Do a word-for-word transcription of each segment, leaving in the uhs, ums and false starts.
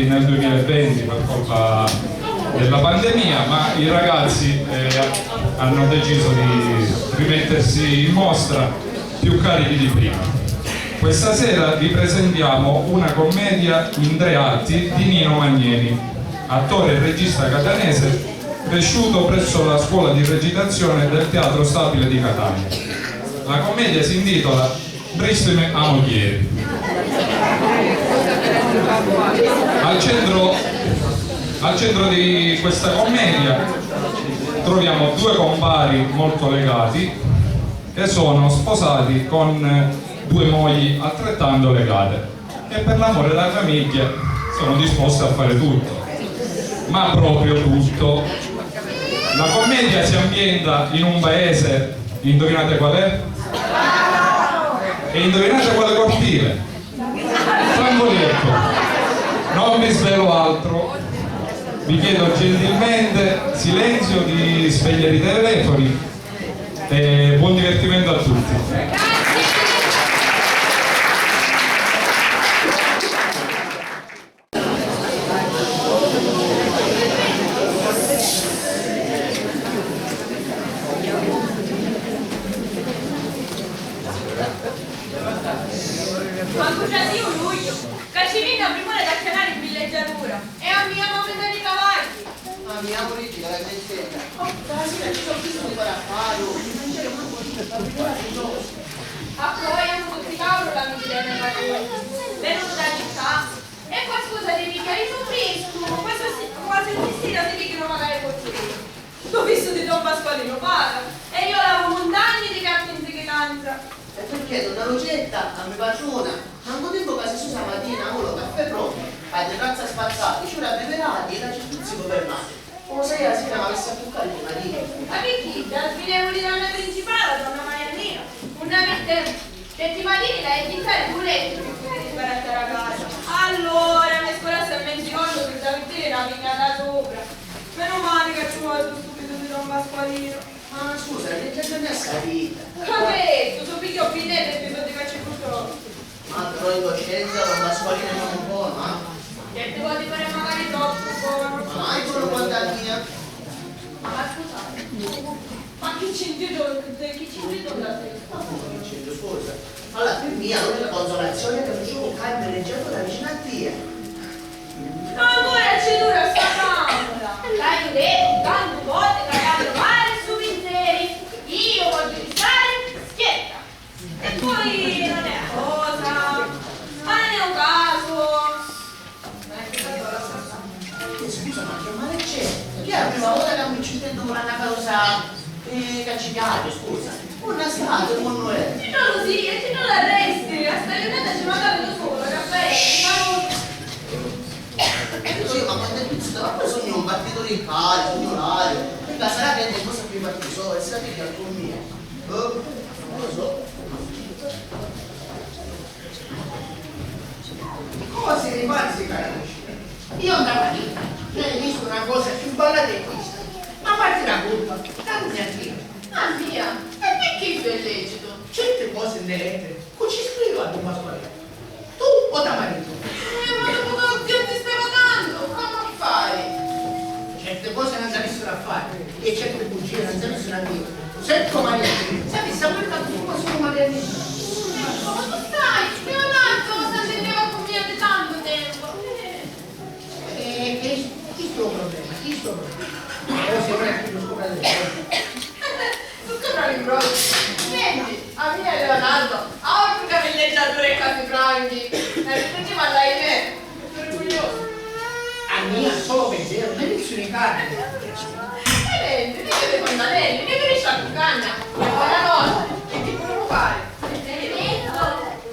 nel duemilaventi per colpa della pandemia, ma i ragazzi, eh, hanno deciso di rimettersi in mostra più carichi di prima. Questa sera vi presentiamo una commedia in tre atti di Nino Magneni, attore e regista catanese, cresciuto presso la scuola di recitazione del Teatro Stabile di Catania. La commedia si intitola Brissimi a mugghieri. Al centro, al centro di questa commedia troviamo due compari molto legati che sono sposati con due mogli altrettanto legate e per l'amore della famiglia sono disposti a fare tutto, ma proprio tutto. La commedia si ambienta in un paese, indovinate qual è? E indovinate quale cortile? Francoletto. Non vi svelo altro, vi chiedo gentilmente silenzio di spegnere i telefoni e buon divertimento a tutti. Mancu già tiu lugliu, ca ci vinni a primura d'acchianari in villeggiatura. E a mia m'ammentani i cavagli. A mia puru, dici, la gentella. Oh, stasira ci so' vistu di fari affari, oh, non c'era manco niente, ma figurati, no. Appoi hannu tutti cauru l'amichi dei me parenti, venutu da città. E poi scusa ti pigghia, io non vistu, quasi, quasi ogni sera si pigghia una magari così. Lu fissu di don Pasqualino paga e io lavu muntagni di carti in zichitanza. E perché donna Lucetta, a me patruna, mancu tempu ca si susa matina, unu caffè prontu, a terrazza spazzata, i ciuri abbivirati e la certuzzi governati. Cosa è a sera m'avissi a tuccari di mariri? Ma picchì, dal finevuli la me principala, donna Maiannina, non avete Senti, ma dilla e chittari lu lettu pi putiri sbarattari a casa. Allura, mesculassi a menzu jornu senza mittiri na pignata supra. Menu mali ca ci vusi lu stupitu di don Pasqualinu. Ma scusa, chi c'è messa a vita? Ca quessu, su pigghiò pi nenti e pi soddi ca ci purtò. Ma però in coscienza don Pasqualinu è un buono, eh? Certi voti pare magari troppu buono. Ma mai buono quantu a mia. Ma scusate. Ma chi c'entru, chi c'entru la sesta? Ma come chi c'entru, scusa? Allora, pi mia l'unica consolazioni è ca mi truvvu ccà in villeggiatura vicinu a tia. Ma ancora ci dura sta fàmula? T'haiu dettu tantu voti ca v'haiu fari stu pinseri. Io vogghiu ristari schietta. E poi non è una cosa, ma non è un caso. Eh, scusa, ma chi mali c'è? Chi è la prima vota ca mi ci intendu cu na cosa, eh, ca ci piaci, scusa? Unni è statu, quannu è? Ci trovu sì, e ci trovu arresti, a sta jurnata ci manca lu sulu, Raffaele, ma non... Eh, sì, ma quannu è pizzita, ma poi sugnu un battitu di cali, sugnu l'ariu, mica sarà che è cosa più battitu, so, e si la pigghia con mia. Eh, non lo so. Cosi li pazzi ca nascinu. Io nta vita non hai vistu na cosa chiù ballata di questa. Ma parti la curva, tantu mi attira. A mia? E picchì è lecito? Certi cosi nta letteri, cu ci scrivi a Don Pasqualino? Tu o ta maritu? Eh, ma dopu ca zia ti stava tantu, comu a fari? Certi cosi non s'avissero a fari, e certi bugie non s'avissero a dire. Certo, Maria, sapessi a quel tanto come sono Maria Nina. Ecco, ma tu sai, Leonardo non s'intendeva con mia di tanto tempo. Eh, eh, questo è il problema, questo è il problema. Però se non è più sopra le cose. Tutto tra l'imbroglio. Senti, a mia e Leonardo, altro che villeggiatura e casi franchi. E rispettiamo all'ahimè. Orgoglioso. A mia solo pensiero, mi penso di carne. E vedi, vedi le fontanelle, vedi le sciacquicane, e buonanotte, e ti pure fare. Benedetto,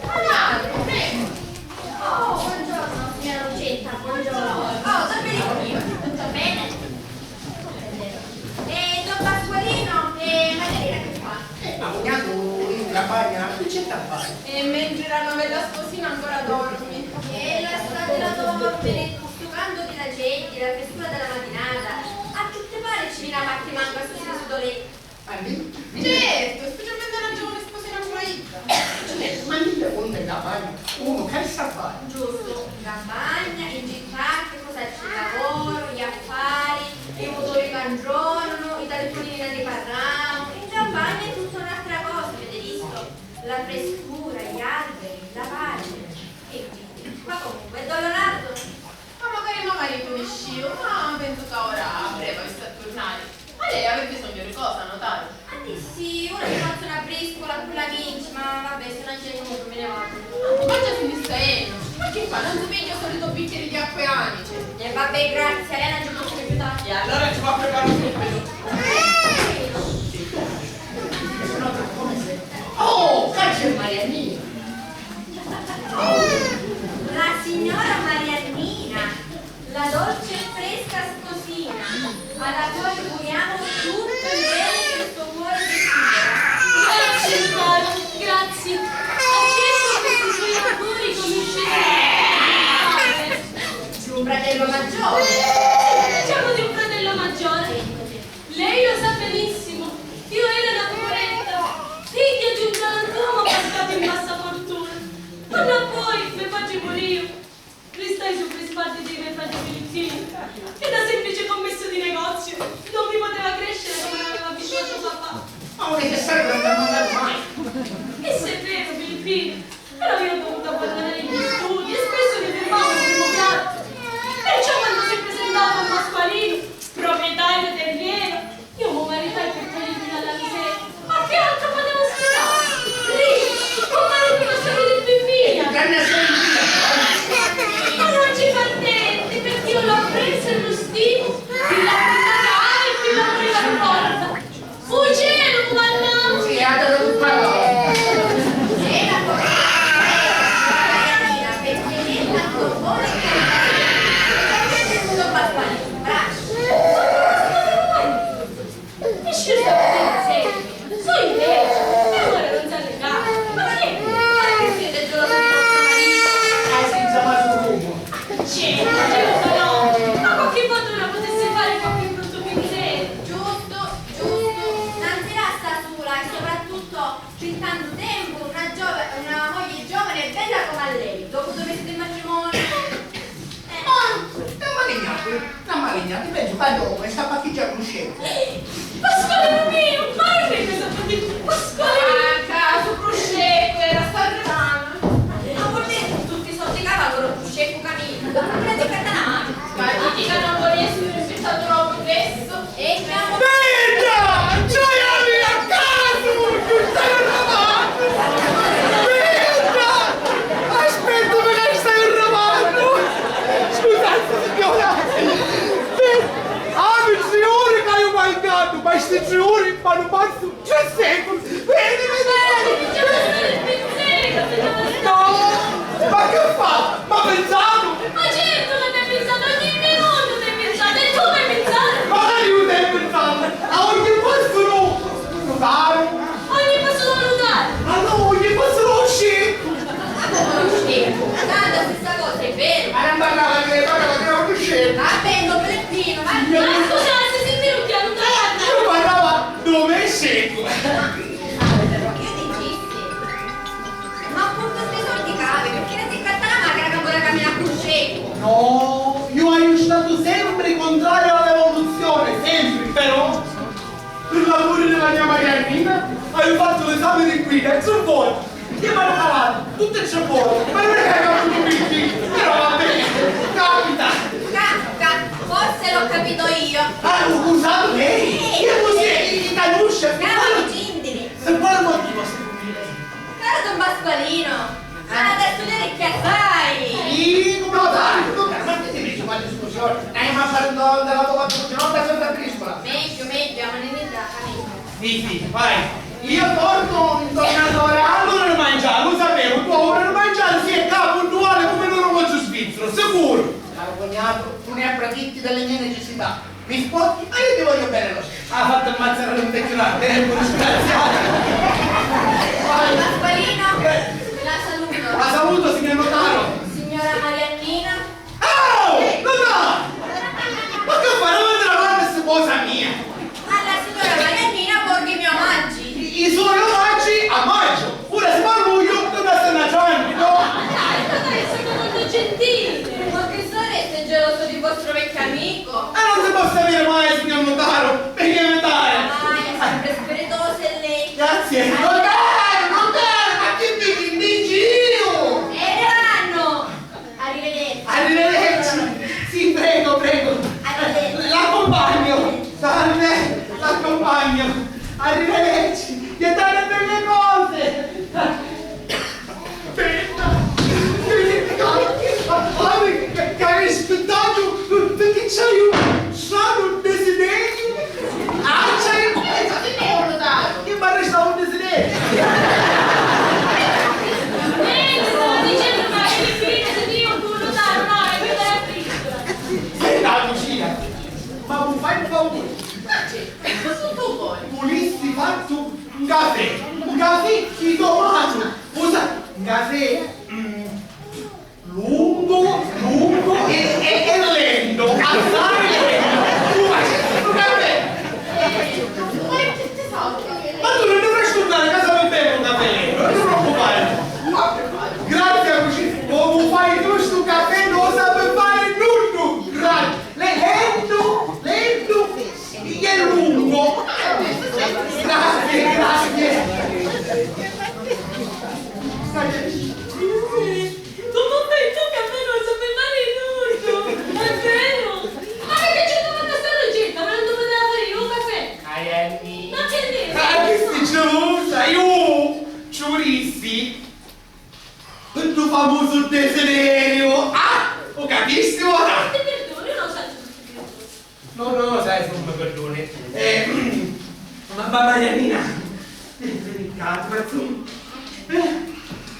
ma dai, prego. Oh, buongiorno, signora Lucetta, buongiorno. Oh, sta bene, tutto bene? E don Pasqualino e Margarita che fa? Eh, ma cugnato in campagna, che c'è da fare? E mentre la novella sposina ancora dormi. E la strada da dormire, stu cantu di l'acetti, la frescura della mattinata, a chi ti pare ci vina qualche manca su stu letto? A me? Certo, specialmente una giovane sposina come io. Certo, ma mica conta in campagna, uno che sa fare? Giusto, in campagna, in città, Lavoro, gli affari, i mutori ca ntronu, i talifunini ca nni parramu, in campagna è tutta un'altra cosa, avete visto? La frescura, gli alberi, la pace. Che dite? Ma comunque, don Leonardo? Ma magari mo maritu nisciu, ma pensu ca ora a breve avissi a turnari. Ma lei havi bisognu di cosa, notaru? Ah, sì, ora mi fazzu na briscula cu l'amici, ma vabbè, si non c'è nulla, mi ne vado. Ah, ma già si ni sta jennu. Ma chi fa? Non si pigghia u solito bicchieri di acqua e anici? E vabbè, grazie, lei non ci può più aiutare. E allora ci va a preparare subito. Oh, qua c'è Mariannina. La signora Mariannina, la dolce e fresca sposina, alla quale auguriamo tutto il bene che il suo cuore desidera. Grazie, caro, grazie. Accetto questi suoi auguri come un scettro. Di un fratello maggiore. Diciamo di un fratello maggiore. Lei lo sa benissimo, io ero una poveretta, figlia di un galantuomo cascato in bassa fortuna. Quannu a voi, me patri murìu, ristai sopra i spaddi dei me frati Filippinu, che da semplice commesso di negozio non mi poteva crescere come l'aveva abituato papà. Ma non è che serve a domandare mai. Questo è vero, Filippino, però io ho dovuto abbandonare gli studi e spesso mi fermavo al primo piatto. Perciò quando si presentava don Pasqualino, proprietario terriero, io mi maritai per togliermi dalla miseria. Ma che altro potevo sperare? Lì, con mani di una storia di bimbina. Ma non ci fa niente, perché io lo apprezzo e lo stimo, più la porta che ha e più la voleva porta. Fucelu, guarda! Sì, ha dato tutto a loro. È la corretta. Perché nella conformità tutto va sbagliato. Bravo. Nessuno sta vedendo sempre. Su invece, e ora non sa arrivare. Ma non è vero che siete geloso di vostro marito? Ah, senza male rumore. Certo, certo no. Ma qualche volta una potesse fare qualche brutto pensiero. Giusto, giusto. Non si lascia sola e soprattutto per tanto tempo una giova-, una moglie giovane e bella come a lei, dopo due mesi di matrimonio. Eh. Ah, non malignati, non malignati, penso che dopo sta parcheggiando un scemo. Pasqualino mio, ma non è che sta parcheggiando, Pasqualino! Ah, caso, prosciutto, era sta arrivando. Ma vuol dire che tutti i soldi che avevo, prosciutto, capito? Non prende carta la mano. Ma dici che non vuole essere rispettato troppo presto? E andiamo. Bella! Gioia mia, casu! Nun stai arrabbiannu! Bella! Aspetta, ma che stai arrabbiannu! Scusate, signora! Bella! Ah, mi ci ora che io mangiato, ma sti giuri fanno pazzo! Che seculu! Veni, veni! No! Ma che fa? Ma pensato? Ma certo che t'hai pensato, ogni minuto t'hai pensato, e tu m'hai pensato! Ma io t'hai pensato! A ogni passo no! Notaro! Ogni passo no notaro! Ma no, ogni passo no scemo! Ma come no scemo? Tanto la stessa cosa, è vero! Ma non parlava che, parlava che era uno scemo! Vabbè, non me ne prima, ma... Ma scusate, se mi rucchiamo, io parlava dove scemo! Ah, però che io dicissi? Ma appunto sti soldi cavi, perché non si incatta la macchina che pure cammina con scemo? No, io aggio statu sempri contrariu a l'evoluzione, sempri, però, per l'amore della mia Mariannina, aggio fatto l'esame di guida e c'è vuoto, che mi hanno cavato tutte e tre vuoto, ma non è che abbia avuto obiettivi, però va bene, capita. Ca-, ca-, forse l'ho capito io. Ah, u-, usato lei? Sì. Io così, i, i canusce. Cavolo, Gindini. Per quale motivo, secondo lei? Caro don Pasqualino, ha da studiare assai! Sì, come lo fai? Ma che ti dici, fa discussione? Eh, ma parlo della tua patruggia, non da Santa Briscola. Meglio, meglio, ma ne meglio. Sì, sì, vai. Io torno in tornatore all'ora di mangiare, lo sapevo, tu ora di mangiare si è capo puntuale come l'orologio svizzero, sicuro. Caro cognato, tu ne approfitti delle mie necessità. Mi spotti, ma io ti voglio bene lo stesso. Ah, fatto ammazzare un vecchio là, tempo disgraziato. Pasqualino, la saluto. La saluto, signor notaro. Signora Mariannina. Oh, notaro! Ma che fa? Non te la guarda sta cosa mia? Alla signora Mariannina porgo i miei omaggi. I, i suoi omaggi a maggio. Pure se va luglio, non sta nascendo, no? Dai, dai, sei molto gentile. Ma che sareste geloso di vostro Tommaso, scusa, un cafè, mm, lungo, lungo e, e, e lento, assai lento. Tu faci stu cafè. Ma tu non dovresti andare a casa per bere un caffè lento, non ti preoccupare. Grazie, cucina. Come fai tu stu cafè? Non lo sa per fare nulla. Grazie. Lento, lento e lungo. Grazie, grazie. Comunque, tu che a me non sapevi fare nulla, è vero? Ma perché ci ho dovuto stare zitta, ma non doveva fare io un caffè? Ma che dici? Ah, che sei gelosa, io ci vulissi. Stu famosu desiderio! Ah! Lu capisti ora? Ti pirduni, non sai se ti pirduni. No, no, sai, non mi pirduni. Eh, ma, ma Mariannina, veni ccà, ti fazzu, eh,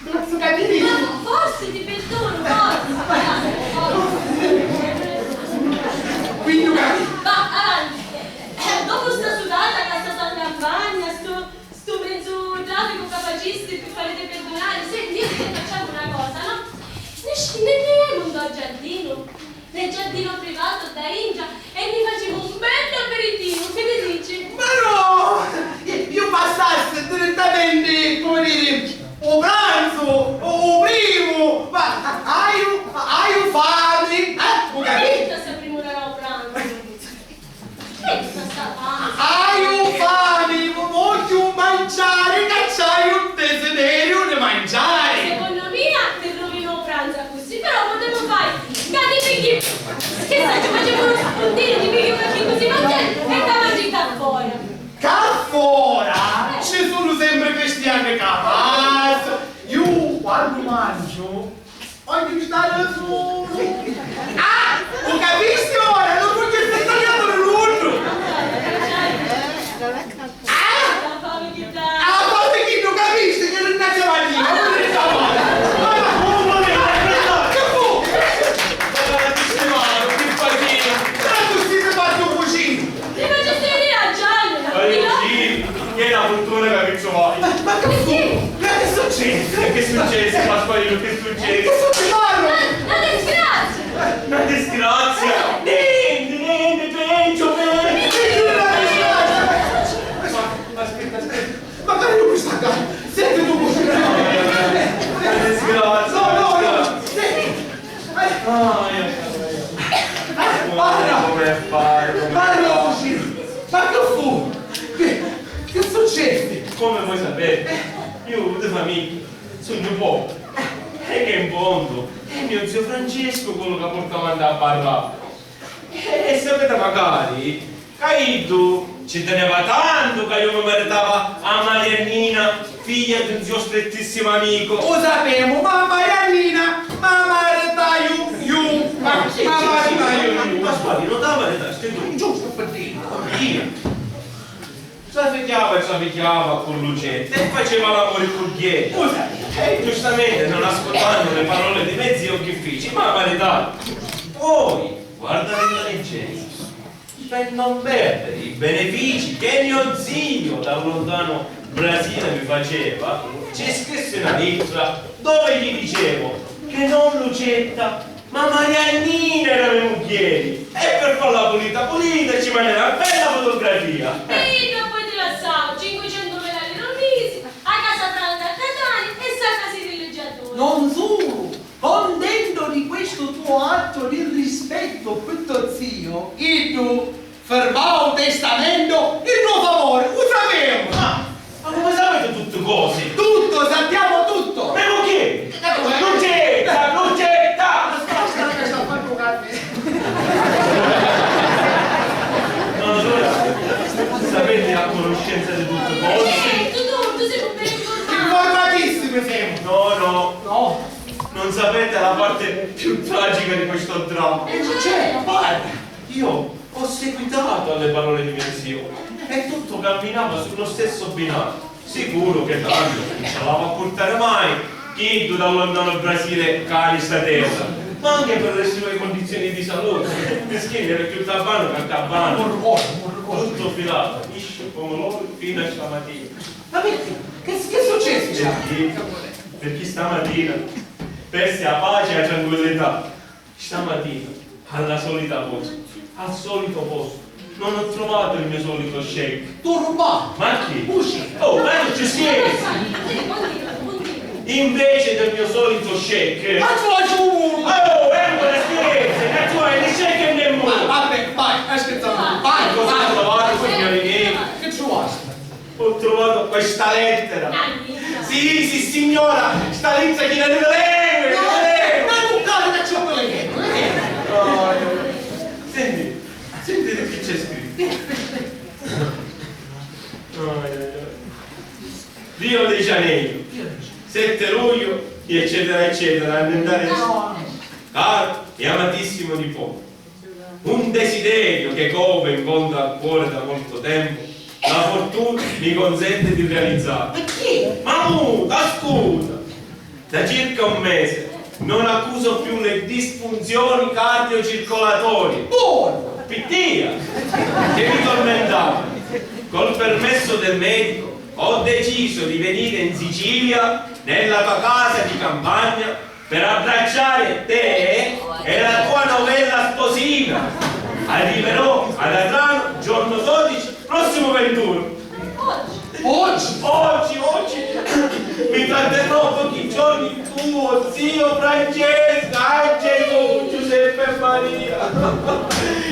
ti fazzu capiri. Ma forse ti pirduni, forse. Quindi, capi- Va, avanti. Dopo sta sudata, sta santa campagna, sto Stu menzu trafficu ca facisti pi fariti pirdunari, senti, io ti facciamo una cosa, no? Ni sc-, ni, ni jemu ntô giardinu, nel giardino privato da Ingia, e ni facemu un beddu aperitivu, chi ni dici? Ma no! Io passassi direttamente, come dire, o pranzo, o, o primu, ma haiu, haiu fami, eh? Lu capisci? Ma chi ca si primurarà o pranzo? Haiu fami, vogghiu manciari, ca c'haiu desideriu di manciari! Secondo mia ti rovinu u pranzu accussì, però putemu fari ca ti pigghi, che sacciu, facemu nu spuntinu, ti pigghi qualchi cusina e ti mangi ccà fora. Ccà fora ci sunnu sempri cristiani capaci, iu quannu manciu Vogghiu stari sulu. Ah! U capisti ora? Lu prugettu è tagliatu di nuddu! Ah! Ah, forse chi lu capisti che non è giovane, ma non è giovane. Ma, ma, ma, ma, ma, che fu? Ma, ma, che stimatu, che fatina. Ma tu sei fatto così. Ti facessi venire a Gianni, capito? Sì, che è la fortuna che vi trovai. Ma, ma che fu? Ma che succede? E che succede, Pasqualino? Che succede? Che succede? Parla! Una, una disgrazia! Una disgrazia? Nenti, nenti, peggio, peggio! Peggio della disgrazia! Ma, ma aspetta, aspetta. Ma che è questa qua? Senti tu, così. Una disgrazia, no, no, no. Senti. Ah, io, io. Parla! Come fai? Parla, Osì! Ma che fu? Che, che successe? Come voi sapete, io ho avuto famiglia, sognu poco. E che in fondo è mio zio Francesco quello che portava a andare a parlare. E sapete, magari Ca iddu ci teneva tantu ca iu mi maritava a Mariannina, figlia d'un zio strittissimo amico. U sapemu, ma a Mariannina ma maritaiu iu. Ma, sì, ma sì, maritaiu iu. Pasqualino, t'ha maritatu tu? Giustu pi diri. Io. Trafichiava e trafichiava cu Lucetta e faceva l'amore cu Ghieri. U sapemu. E giustamente, non ascoltando le parole di me zio, che fici? Ma maritatu. Poi, guarda l'intelligenza. Per non perdere i benefici che mio zio dal lontano Brasile mi faceva, ci scrissi una lettera dove gli dicevo che non Lucetta, ma Mariannina era mia mugghieri, e per farla pulita pulita ci mandai una bella fotografia. E iddu poi ti lassau cinquecentumila liri al misi, a casa franca a Catania e sta casa di villeggiatori. Non sulu! Contento di questo tuo atto di rispetto pi to zio, iddu firmau u testamento in no favore, u sapemu! Ah, ma come sapete tutte cose? Tutto, sappiamo tutto! Però chi? Lucetta, Lucetta! Aspetta, aspetta, sta fatto un cafè. No, allora, sapete a conoscenza di tutte cose? Certo, tu, tu sei ben informato. Informatissimi siamo! No, no. No. Non sapete la parte più tragica di questo dramma. E non c'è, guarda. Io ho seguitato alle parole di mio zio e tutto camminava sullo stesso binario. Sicuro che tanto non ci l'aveva a portare mai, chi iddu dal lontano Brasile cani sta terra, ma anche per le sue condizioni di salute. Mischino, era più tabano che tabano. Tutto filato, liscio come l'oro fino a stamattina. Ma perché? Che, che successi? Pirchì? Pirchì stamatina persi a paci e a tranquillità. Stamatina, a la solita cosa, al solito posto, non ho trovato il mio solito shake. Tu rubbatu? Ma chi? Cusì. Oh, ma non ci scherzi! Invece del mio solito shake. Ma tu hai giù! Oh, è una scherzi! E tu hai il shake e nemmeno! Ma vabbè, vai, hai scherzato. Vai, cosa hai trovato, signori miei? Che ci vuoi? Ho trovato questa lettera. Una lettera? Sì, sì, signora, sta lettera chi la deve leggere, la deve leggere. Ma non cade da ciò che leggo, eh? Oh, senti, senti che c'è scritto. Oh, Rio de Janeiro, sette luglio, eccetera, eccetera, andare. Caro e amatissimo nipote, un desiderio che cova in fondo al cuore da molto tempo, la fortuna mi consente di realizzare. Ma chi? Ma muta, ascolta! Da circa un mese non accuso più le disfunzioni cardiocircolatorie. Buono! Pittia! Che mi tormentava. Col permesso del medico ho deciso di venire in Sicilia, nella tua casa di campagna, per abbracciare te e la tua novella sposina. Arriverò ad Adrano giorno dodici, prossimo ventuno. Oggi? Oggi, oggi. Mi tratterrò pochi giorni in tuo zio Francesco. Ah, Gesù, Giuseppe e Maria.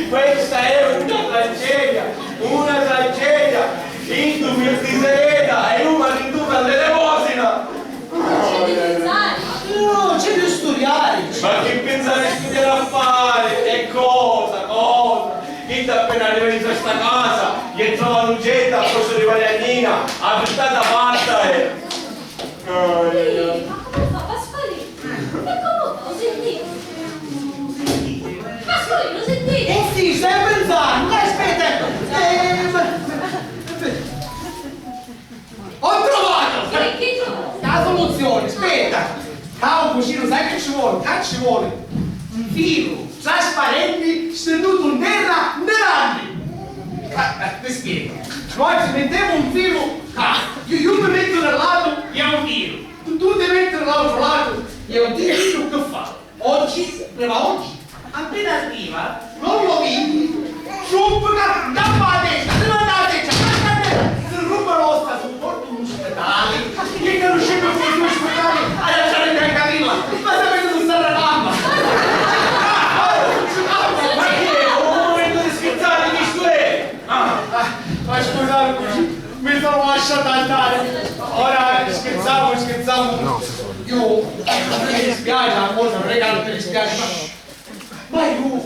Questa è una tragedia, una tragedia. Iddu mi disereda e lu m'arriduca all'elemosina. Non c'è di pensare. No, c'è di studiare. Ma chi pinsari studiari a fari? E cosa, cosa? Iddu appena arriva dintra sta casa, gli trova Lucetta, a posto di Mariannina, a frittata fatta e... Ai, ai, ai. Ma come fa, Pasqualino? E come fa? Lo sentite? Pasqualino, lo sentite? Eh sì, stai pensando, dai, aspetta. Eh, ma, ma, ma, Ho trovato! Sì, chi trovato? La soluzione, aspetta! Cau cuginu, sai che ci vuole? Ca ci vuole un filu trasparenti stennutu in terra nne l'anni! Ah, eh, ti spiego. Noi ci mettiamo un filu, ah, io, io mi metto da un lato e è un filu, tu, tu ti metti dall'altro lato e è un filu, che fa? Oggi, arriva oggi, appena arriva, non lo vidi, subito, gamba a destra, arriva a destra, gamba a destra, si ruba l'ossa sul porto di un ospedale, che conosceva il porto di un ospedale, ha lasciato in biancarilla, ma sapete dove sta la gamba? Ma che è? Un momento di scherzare, di studere! Ah, ma scusate, mi sono lasciato andare. Ora scherzavo, scherzavo. Io, mi dispiace, la cosa non è che non mi dispiace, ma, ma io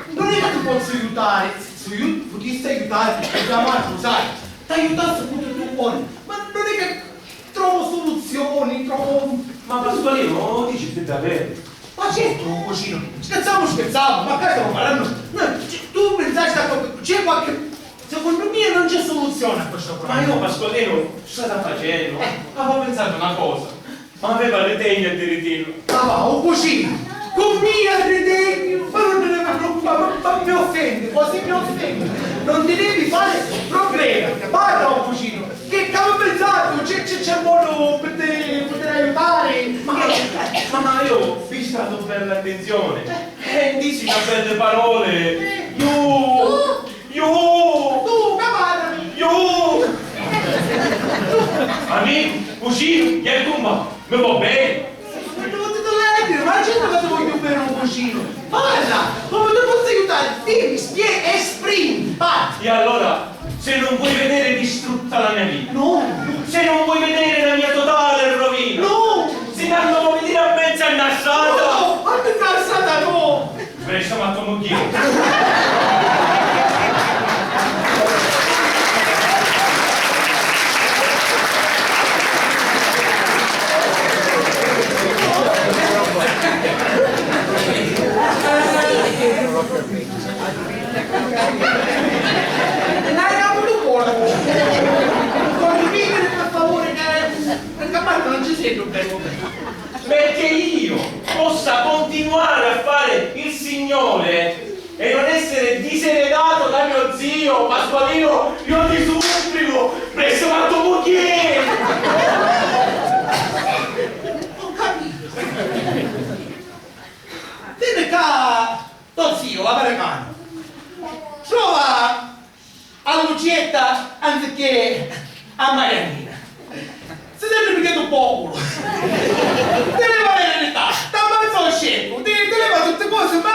non è che ti posso aiutare. Se io ti potessi aiutare, ti chiamavo, sai, ti aiutassi pure tu, ma non è che trovo soluzioni, trovo... Ma Pasqualino, lo dici davvero? Ma certo, cugino, scherzavo, scherzavo, ma qua stiamo parlando, noi, cioè, tu pensasti a qualche, c'è qualche, secondo me non c'è soluzione a questo problema. Ma io, Pasqualino, strada facendo, eh, avevo pensato una cosa, ma aveva ritegno e di ritegno. Ma va, un cugino, con me ritegno, ma non te ne preoccupare, ma, ma mi offende, quasi mi offende, non ti devi fare problemi, parla un cugino. Che, che avevo pensato, c'è, c'è, c'è modo per te, per te aiutare? Ma, ma, ma io, vista la tua bella attenzione, eh, disi una belle parole, io, io, tu, cavatemi! Io, amico, cugino, chi è tu, ma mi va bene? Ma ti voglio bene, ma certo che ti voglio bene, un cugino. Parla, come ti posso aiutare? Dimmi, spiega, esprimi, parla. E allora, se non vuoi vedere distrutta la mia vita, no, se non vuoi vedere la mia totale rovina, no, se non vuoi venire a mezza annasata, no, ma annasata no! Presta, ma tu non chiedi. Dai, capu, tu buono. Condividere, per favore, che, perché a parte non ci sento bene. Perché io possa continuare a fare il Signore e non essere diseredato da mio zio Pasqualino, io ti supplico, Presso a to mugghieri! Ho capito. Veni ccà to zio, l'americanu. Trova a Lucietta anziché a Mariannina. Si senti picchì tu populu. Ti leva la verità, t'ammazza o sceccu, ti, ti leva tutti cosi, ma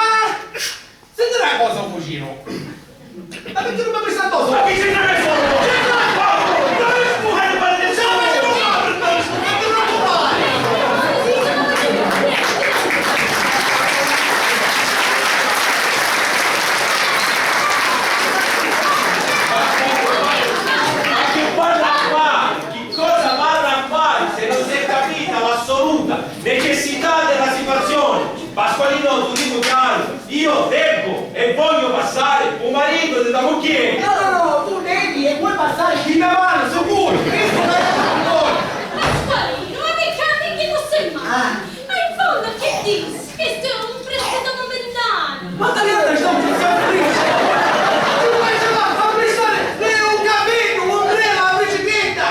senti na cosa, cuginu. Ma picchì non mi presta cosa? Ma chi c'entra me solo? C'entra poco! Non mi scusa di fare nessuno! Non ti preoccupare! Ma che parla qua? Chi cosa parla qua? Se non si è capita l'assoluta necessità della situazione! Pasqualino, tu dico chiaro, io devo e voglio passare un marito della mugghieri. No, no, no, tu devi e vuoi passare di mia mano, sicuro, questo è il cuore. Pasqualino, ma picchì ti chiedi così male? Ah. Ma in fondo che dici? Questo è un prestito momentaneo. Ma tagliate, sto zitto, Fabrizio! Ti penso a prestare un capello, un breve, una bicicletta!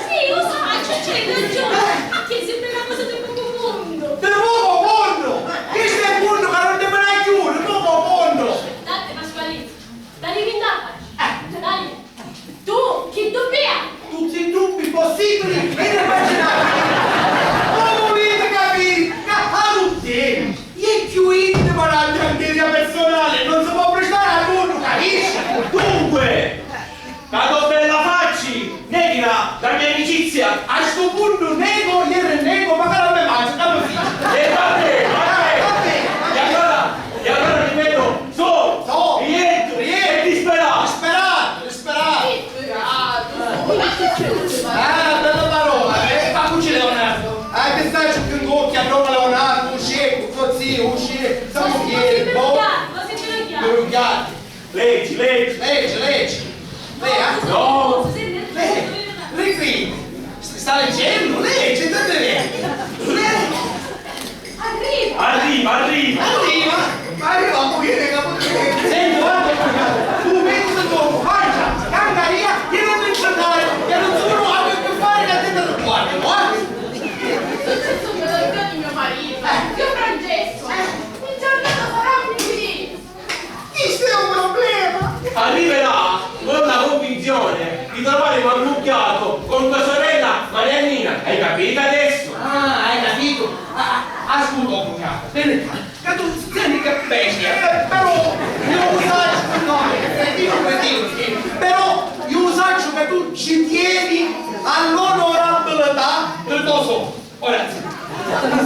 Sì, lo so, c'è ragione. Ma che sembra una cosa di poco conto. Di poco conto? Questo è un conto che non ti puoi chiudere, poco conto. Dai, Pasqualino, dai, mi dai. Eh. Dai. Tu, chi dubbia? Tutti i dubbi possibili e inimmaginabili. Non volete capire che a tutti è più intima la tragedia personale, non si può prestare a tutto, capisci? Dunque, la tua bella facci neghira la mia amicizia. A sto punto nego, io rinnego, ma cara me faccio, dammi figlio. E vabbè, vabbè. Vabbè, vabbè. E allora, e allora ripeto, so, so, rientro, rientro, e disperato. Disperato, disperato. Ah, bella parola, eh, ma cucci Leonardo? Ah, che stai più in cocchia, allora Leonardo, un scecco, so zio, un scecco, siamo fieri, boh. Ma se ce l'ho chiaro. Leggi, leggi. Leggi, leggi. Lei, eh? No. Lei, lei qui sta leggendo? Leggi, state bene. Lei... Arriva. Arriva, arriva. Arriva. Ma arriva un po' che ne capo. Senti, guarda, tu metti il tuo, guarda, cambia via, che non mi guardare, che non sono, a che fare, che ti guardo, guarda. Questo è il mio marito, zio Francesco. Un giorno sarà un felice. Questo è un problema! Arriverà con la convinzione di trovare un ammucchiato con tua sorella Mariannina, hai capito adesso? Ah, hai capito? Ah, ah, ascolta, cugnato, bene, che tu senti che bestia, eh, però io lo saccio, no, eh, dico per dire, sì, però io lo saccio che tu ci tieni all'onorabilità del tuo socio. Ora,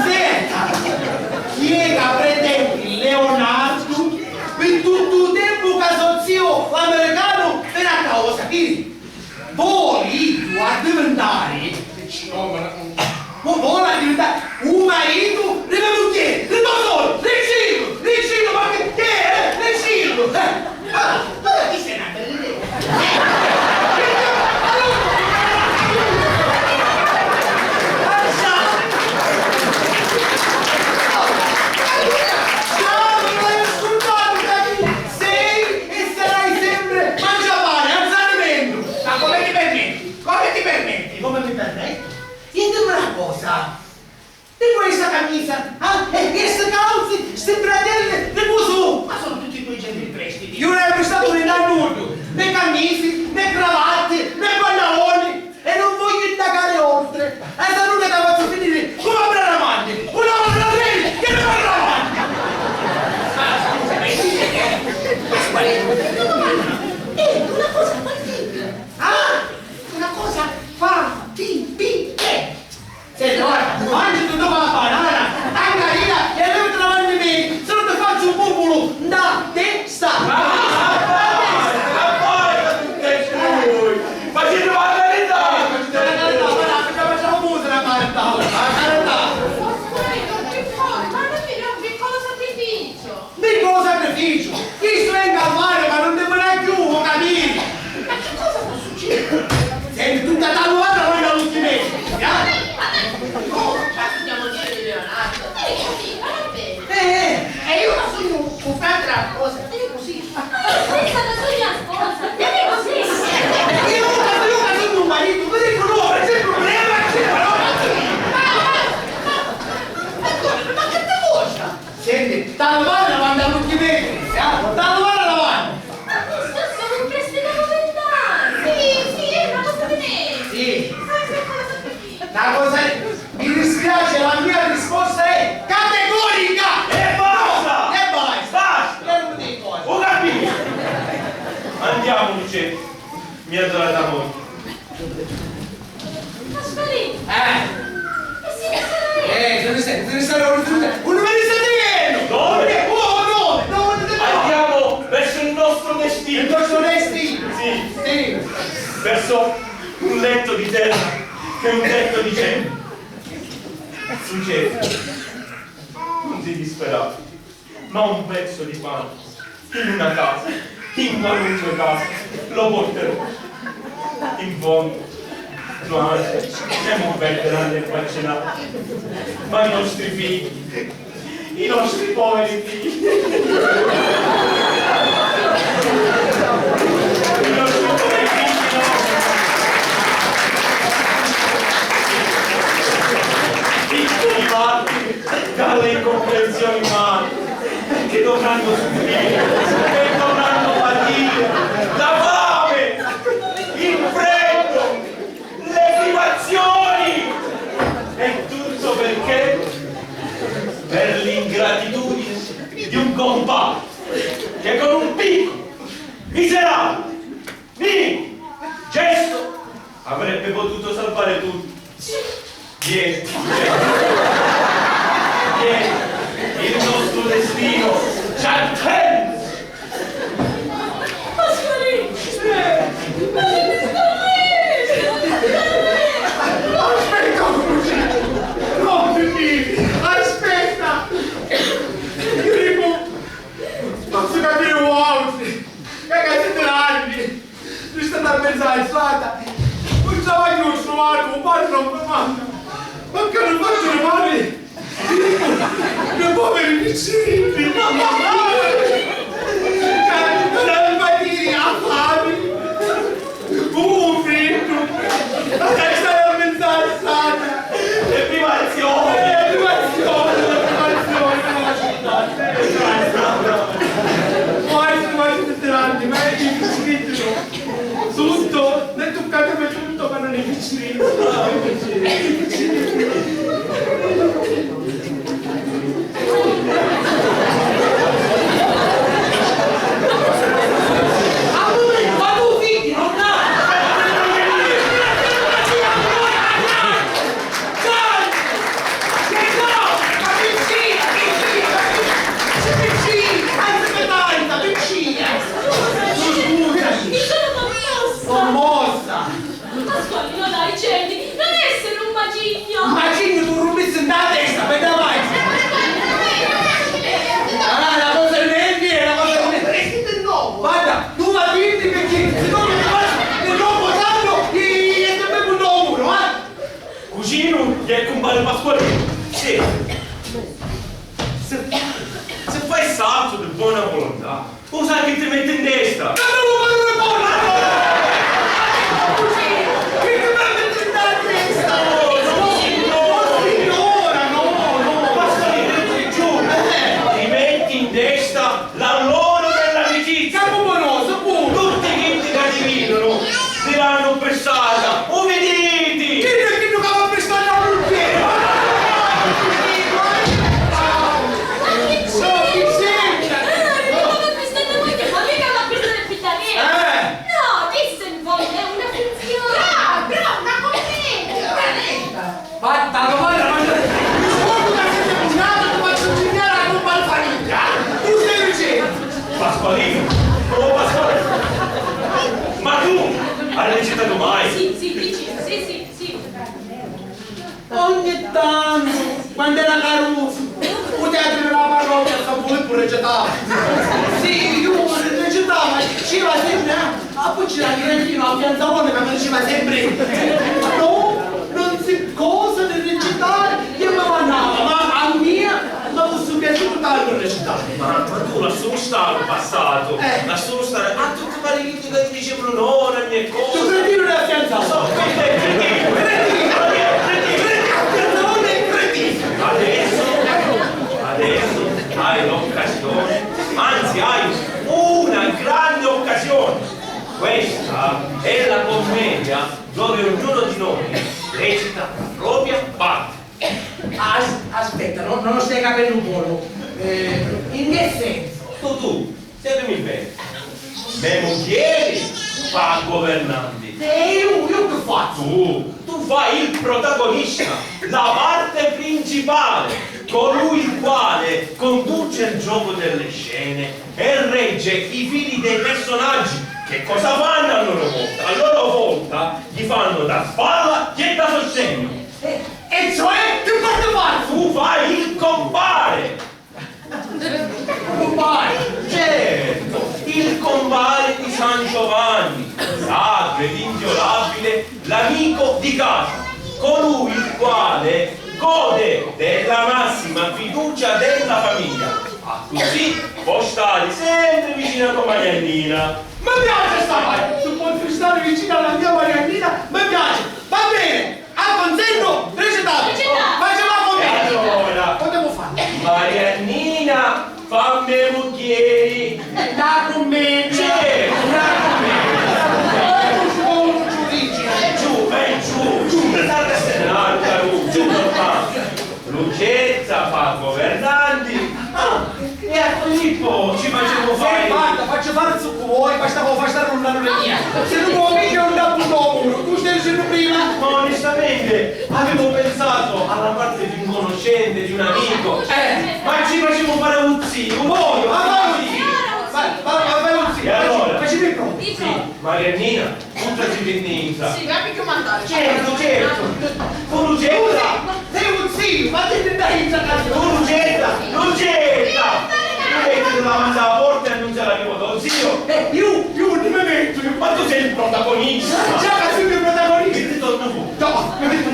senta, chi è che pretende Leonardo per tutto il tempo che so zio l'americano era a causa? Chi voli tu addiventare, vo-, voli addiventare un marito di mia mugghieri, di tua sorella, di Gino, di Gino, ma che, che è? Di Gino, eh? Ah, ma chi se ne frega? Sei e sarai sempre mangiapane, alzare mento. Ma come ti permetti? Come ti permetti? Come mi permetti? Ditemi una cosa. Di questa camisa, ah? E, e ste calze, ste bratelle, di cosa? Ma sono tutti quei gentili prestiti. Io non ho prestato né nulla, né camisie, né cravatte, né pantaloni, e non voglio indagare oltre. E se no ti faccio finire come a Bradamante, una volta la vedi che ne parla avanti. Ma scusa, ma dice che... Ma scusa, eh, una cosa fattibile. Ah? Una cosa fattibile. Senti, guarda, mangiati tu la banana, tangarina e levati davanti a me, se no ti faccio un pupulu nda testa! Ah, ah, ah, ah, ah, tutti e due! Facete la carità, tutti e due! Facciamo musica, Piace, la mia risposta è categorica! E basta! No, e basta! Basta! Io non mi dico. Ho capito! Andiamo, Lucietto, mia adorata moglie. Pasqualino! Eh! E si ne sarà? Eh, se ne sta, se ne sta, non me ne sta dicendo! Dove? Oh, no, no, no, no. Andiamo verso il nostro destino. Il nostro destino? Sì. Sì. Verso un letto di terra e un letto di cielo. Succede. Non ti disperare, ma un pezzo di pane in una casa, in qualunque casa, lo porterò. In fondo, noi siamo ben grandi e vaccinati, ma i nostri figli, i nostri poveri figli, i nostri poveri figli, no. Piccoli martiri dalle incomprensioni umane, che dovranno soffrire e dovranno patire la fame, il freddo, le privazioni. E tutto perché? Per l'ingratitudine di un compare che con un piccolo, miserabile, minimu gesto avrebbe potuto salvare tutto. Ieri, ieri, il nostro destino ci attende. Pasqualino! Aspetta un mumentu! No, Pipì, aspetta! Io dico, posso capire un altro? Che siete grandi! Ci state a pensare, state. Non ci avete trovato, un padre non mi manda. Ma che non faccio le mani? I poveri piccini. Cioè, non patire a fame. Un freddo. Ma che state a pensare, state. Le privazioni. Eh, le privazioni, le privazioni, le privazioni. Poi, poi, tutti davanti, ma è difficile. Tutto, ne tuccate per tutto, ma non è difficile. Scusami, no, dai, Cedi, non essere un macignu! Un macignu tu rummissi nta testa, per davanti! Ah, la cosa è nervi, è la cosa è nervi! Guarda, tu va diri perché se no mi faccio e dopo tanto e ti metto un muro, eh! Cuginu, chi è compare Pasqualino? Sì. Se, se fai salto di buona volontà, u sai chi ti metti in testa? Ma non lo parlo buono! Chi ti metti in testa? No, no, signora, no, no. Pasqualino, ti giuro, ti metti in testa l'alloro dell'amicizia. Capo buonoso, pure. Tutti quanti che ti vidinu diranno per strada: "U viditi?" Chi è chiddu ca va per strada a purcheri? Ma chi c'entra? Eh, eh, ma va per strada a purcheri, ma mica va per strada a purcheri. Eh! No, questa in fondo è una finzione. Bravo, bravo, una commedia. Guarda, guarda, guarda, mi scordo che siete cugnati, ti faccio ingegnere la colpa alla famiglia. Tu stai dicendo? Pasqualino, oh Pasqualino, ma tu hai recitato mai? Sì, sì, dici, sì, sì, sì. Ogni tanto, quando era caruso, u teatru della parrocchia a San Filippo recitava. Sì, io recitavo, c'era sempre, eh. Ah, poi c'era il Granchino, a fianzavone che mi diceva sempre: "No, non si cosa di recitare", io mi mannava, ma a mia mi fosse piaciuto tanto recitare. Ma, ma tu lascialo stare il passato, eh, lascialo stare, a tutti quelli che ti dicevano no, non è cosa. Tu cretino della fianzata. So, questo è cretino, cretino, cretino, cretino, a fianzavone è cretino. Adesso, adesso hai l'occasione, anzi hai una grande occasione. Questa è la commedia dove ognuno di noi recita la propria parte. Aspetta, no, non lo stai capendo un po', no? Eh, in che senso? Tu, tu, sentimi bene. Me mugghieri fa a governanti. E io, io che faccio? Tu, tu fai il protagonista, la parte principale, colui il quale conduce il gioco delle scene e regge i fili dei personaggi. Che cosa fanno a loro volta? A loro volta gli fanno da spalla e da sostegno. E, e cioè, che parte fai? Tu fai il compare! Compare! Certo, il compare di San Giovanni, sacro ed inviolabile, l'amico di casa, colui il quale gode della massima fiducia della famiglia. Accussì può stare sempre vicino a tua Mariannina. Mi piace sta parte! Tu puoi stare vicino alla mia Mariannina? Mi piace! Va bene! Al consenso? Recitato! Recitato! Facciamo la commedia! E allora? Potremmo farlo! Mariannina, fammi mugghieri! La commedia! Certo, una commedia! Ora non ci vuole un giudice! Vai giù, vai giù! Giù! Salta se n'altra, giù, papà! Lucetta fa governanti. Ah, e a Filippo ci facciamo fare. Eh, guarda, faccio fare ciò che vuoi, basta che lo fai stare lontano da mia. Se tu vuoi che non dà punto a uno, tu stai dicendo prima. Ma onestamente avevo pensato alla parte di un conoscente, di un amico. Eh. Ma ci facciamo fare un zio, un zio. Ma vai, un zio. Ma, ma, ma vai, un zio. E allora? Facciamo il pronto. Sì, Mariannina. Buttati dintra. Sì, ma picchio mandare. Certo, certo. Tu Lucetta. Sei un zio, ma ti dai in casa. Tu Lucetta, Lucetta. Tu metti la mano alla porta e non se la ricorda. Oh, zio. Eh, io, io non mi metto. Ma tu sei il protagonista. Già, ma sei il protagonista. Che ti torna fuori. No, non mi metto.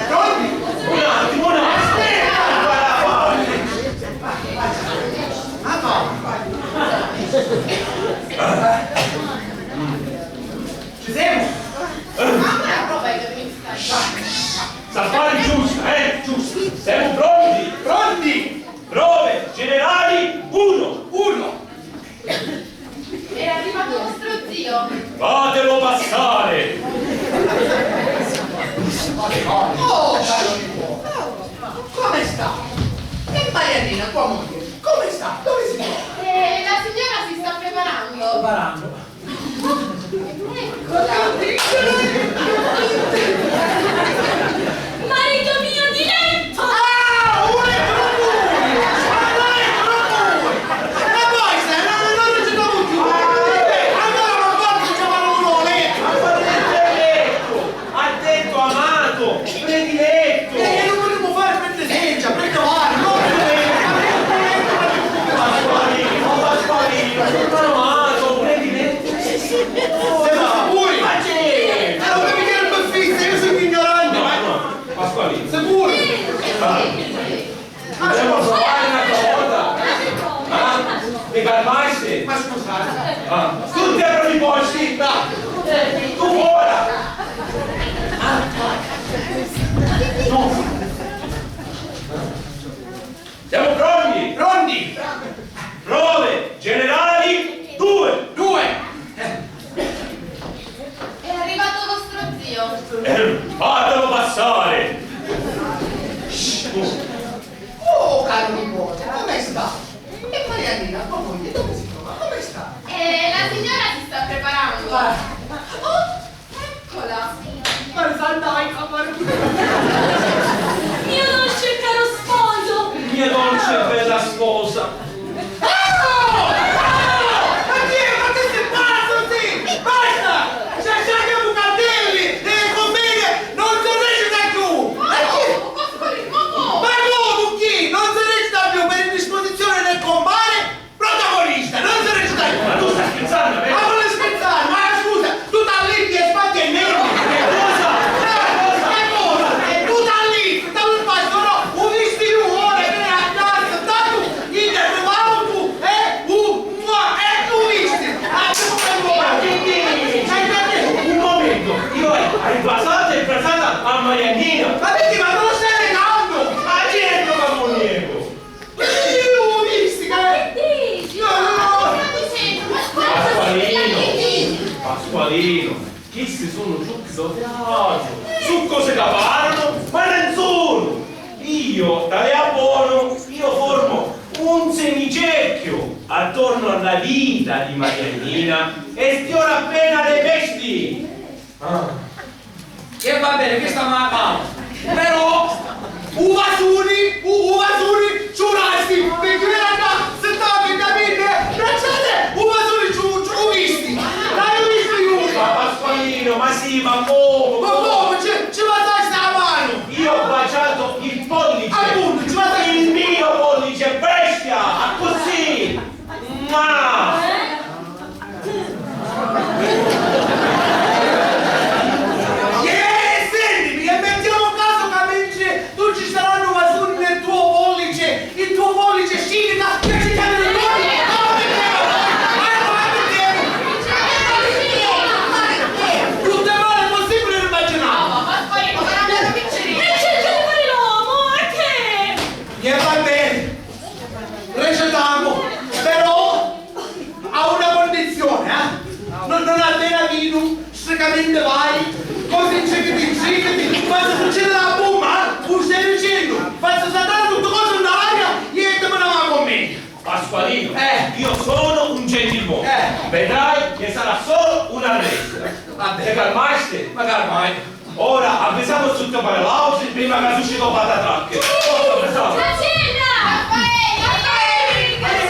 Pronti? Un attimo, un attimo. Ci siamo? Sta fare giusta, eh? Giusta. Siamo pronti? Pronti! Prove generali uno. Uno. È arrivato vostro zio. Fatelo passare! Oh, caro nipote, come sta? E Mariannina, tua moglie, come sta? Dove si trova? Eh, la signora si sta preparando. Preparando. Eccola. Marito mio diletto! Ah, un letto non vuoi! Ma non letto non vuoi! Ma poi se non, non ci sto più! Allora non posso chiamare uno letto! Ma non è letto! Ha detto amato, prediletto! E non vogliamo fare pretesenza, predolare, non prediletto! Pasqualino, Pasqualino, amato, prediletto! Siamo sicuri? Ma c'è! Allora mi viene il fisso, io sono ignorante! No, no, Pasqualino. Sicuri? Ah. Devo provare un'altra volta? Ah? Mi calmasti? Ma scusate. Ah. Tutti a proprio posti? Tu ora! Tu. Siamo pronti? Pronti! Prove generali due! Due! È arrivato vostro zio. Eh, fatelo passare! Shh, tu. Oh, caro nipote, come sta? E Mariannina, tua moglie, dove si trova? Come sta? Eh, la signora si sta preparando. Ah. Oh, eccola. Ma saltai, amore. Mio dolce e caro sposo. Mia dolce e bella sposa. Ah! Ah! Ma chi è? Ma che sei pazzo, sì? Basta! C'è già i bucatelli delle commedie, non si recita più! Ma chi? Ma come? Ma come? Ma come chi? Non si recita più per indisposizione del compare? Protagonista, non si recita più! Ma tu stai scherzando, vero? Ma non scherzare, ma scusa, tu t'alliti e sbatti e nenti! Che cosa? Eh, che cosa? Tu t'alliti, t'alliti, no? U visti, ora che ne ha tanto, tanto, chi te trovavo tu, eh? U, mua, eh, tu visti! Ah, tu come vuoi? Ma che dici? Un momento, io hai, hai basato e frasata a Mariannina! Ma perché, ma non lo stai negando? Ah, certo che non nego! Io ho visto che... Che dici? No, no, no. Ma cosa stai dicendo? Ma cosa stai dicendo? Pasqualino, Pasqualino, Chisti sunnu trucchi do teatru, su cosi ca parunu, ma nun sunnu! Io, tali a bonu, io formu un semicerchiu attornu alla vita di Mariannina e stiora appena le vesti! Ah. E va bene, questa mi la cavo. Però, u vasuni, u, u vasuni ci u rasti, perché mi era da settare, capite? Bracciate, u vasuni ci u, ci u visti. L'hai visto io? Ma Pasqualino, ma sì, ma come? Ma come? Ci, ci baciaste la mano? Io ho baciato il pollice. Appunto, ci baciaste il mio pollice, bestia, così. Ma! Iè, sentimi, e mettiamo caso ca mentri tu ci sarà nu vasuni nel tuo pollice, il tuo pollice scivita, che ci chiamano noi, ma non mettiamo noi, ma non mettiamo. Tutto è male possibile immaginare. E cerca di fare l'uomo, e che? E va bene. Recitamu, però a una condizione, eh? Non, non appena vinu, stricamente vai, così cicchiti cicchiti, ma se succede la bomba, eh? U stai dicendo, faccio saltare tutto cosa in aria e te me la va con me. Pasqualino, eh, io sono un gentiluomo. Eh. Vedrai che sarà solo una lettera. Vabbè. Te calmasti? Ma calmai. Ora avvisiamo tutti i paralausi prima che suscita patatracche. Forza, avvisiamo. Graziella! Raffaele! Raffaele!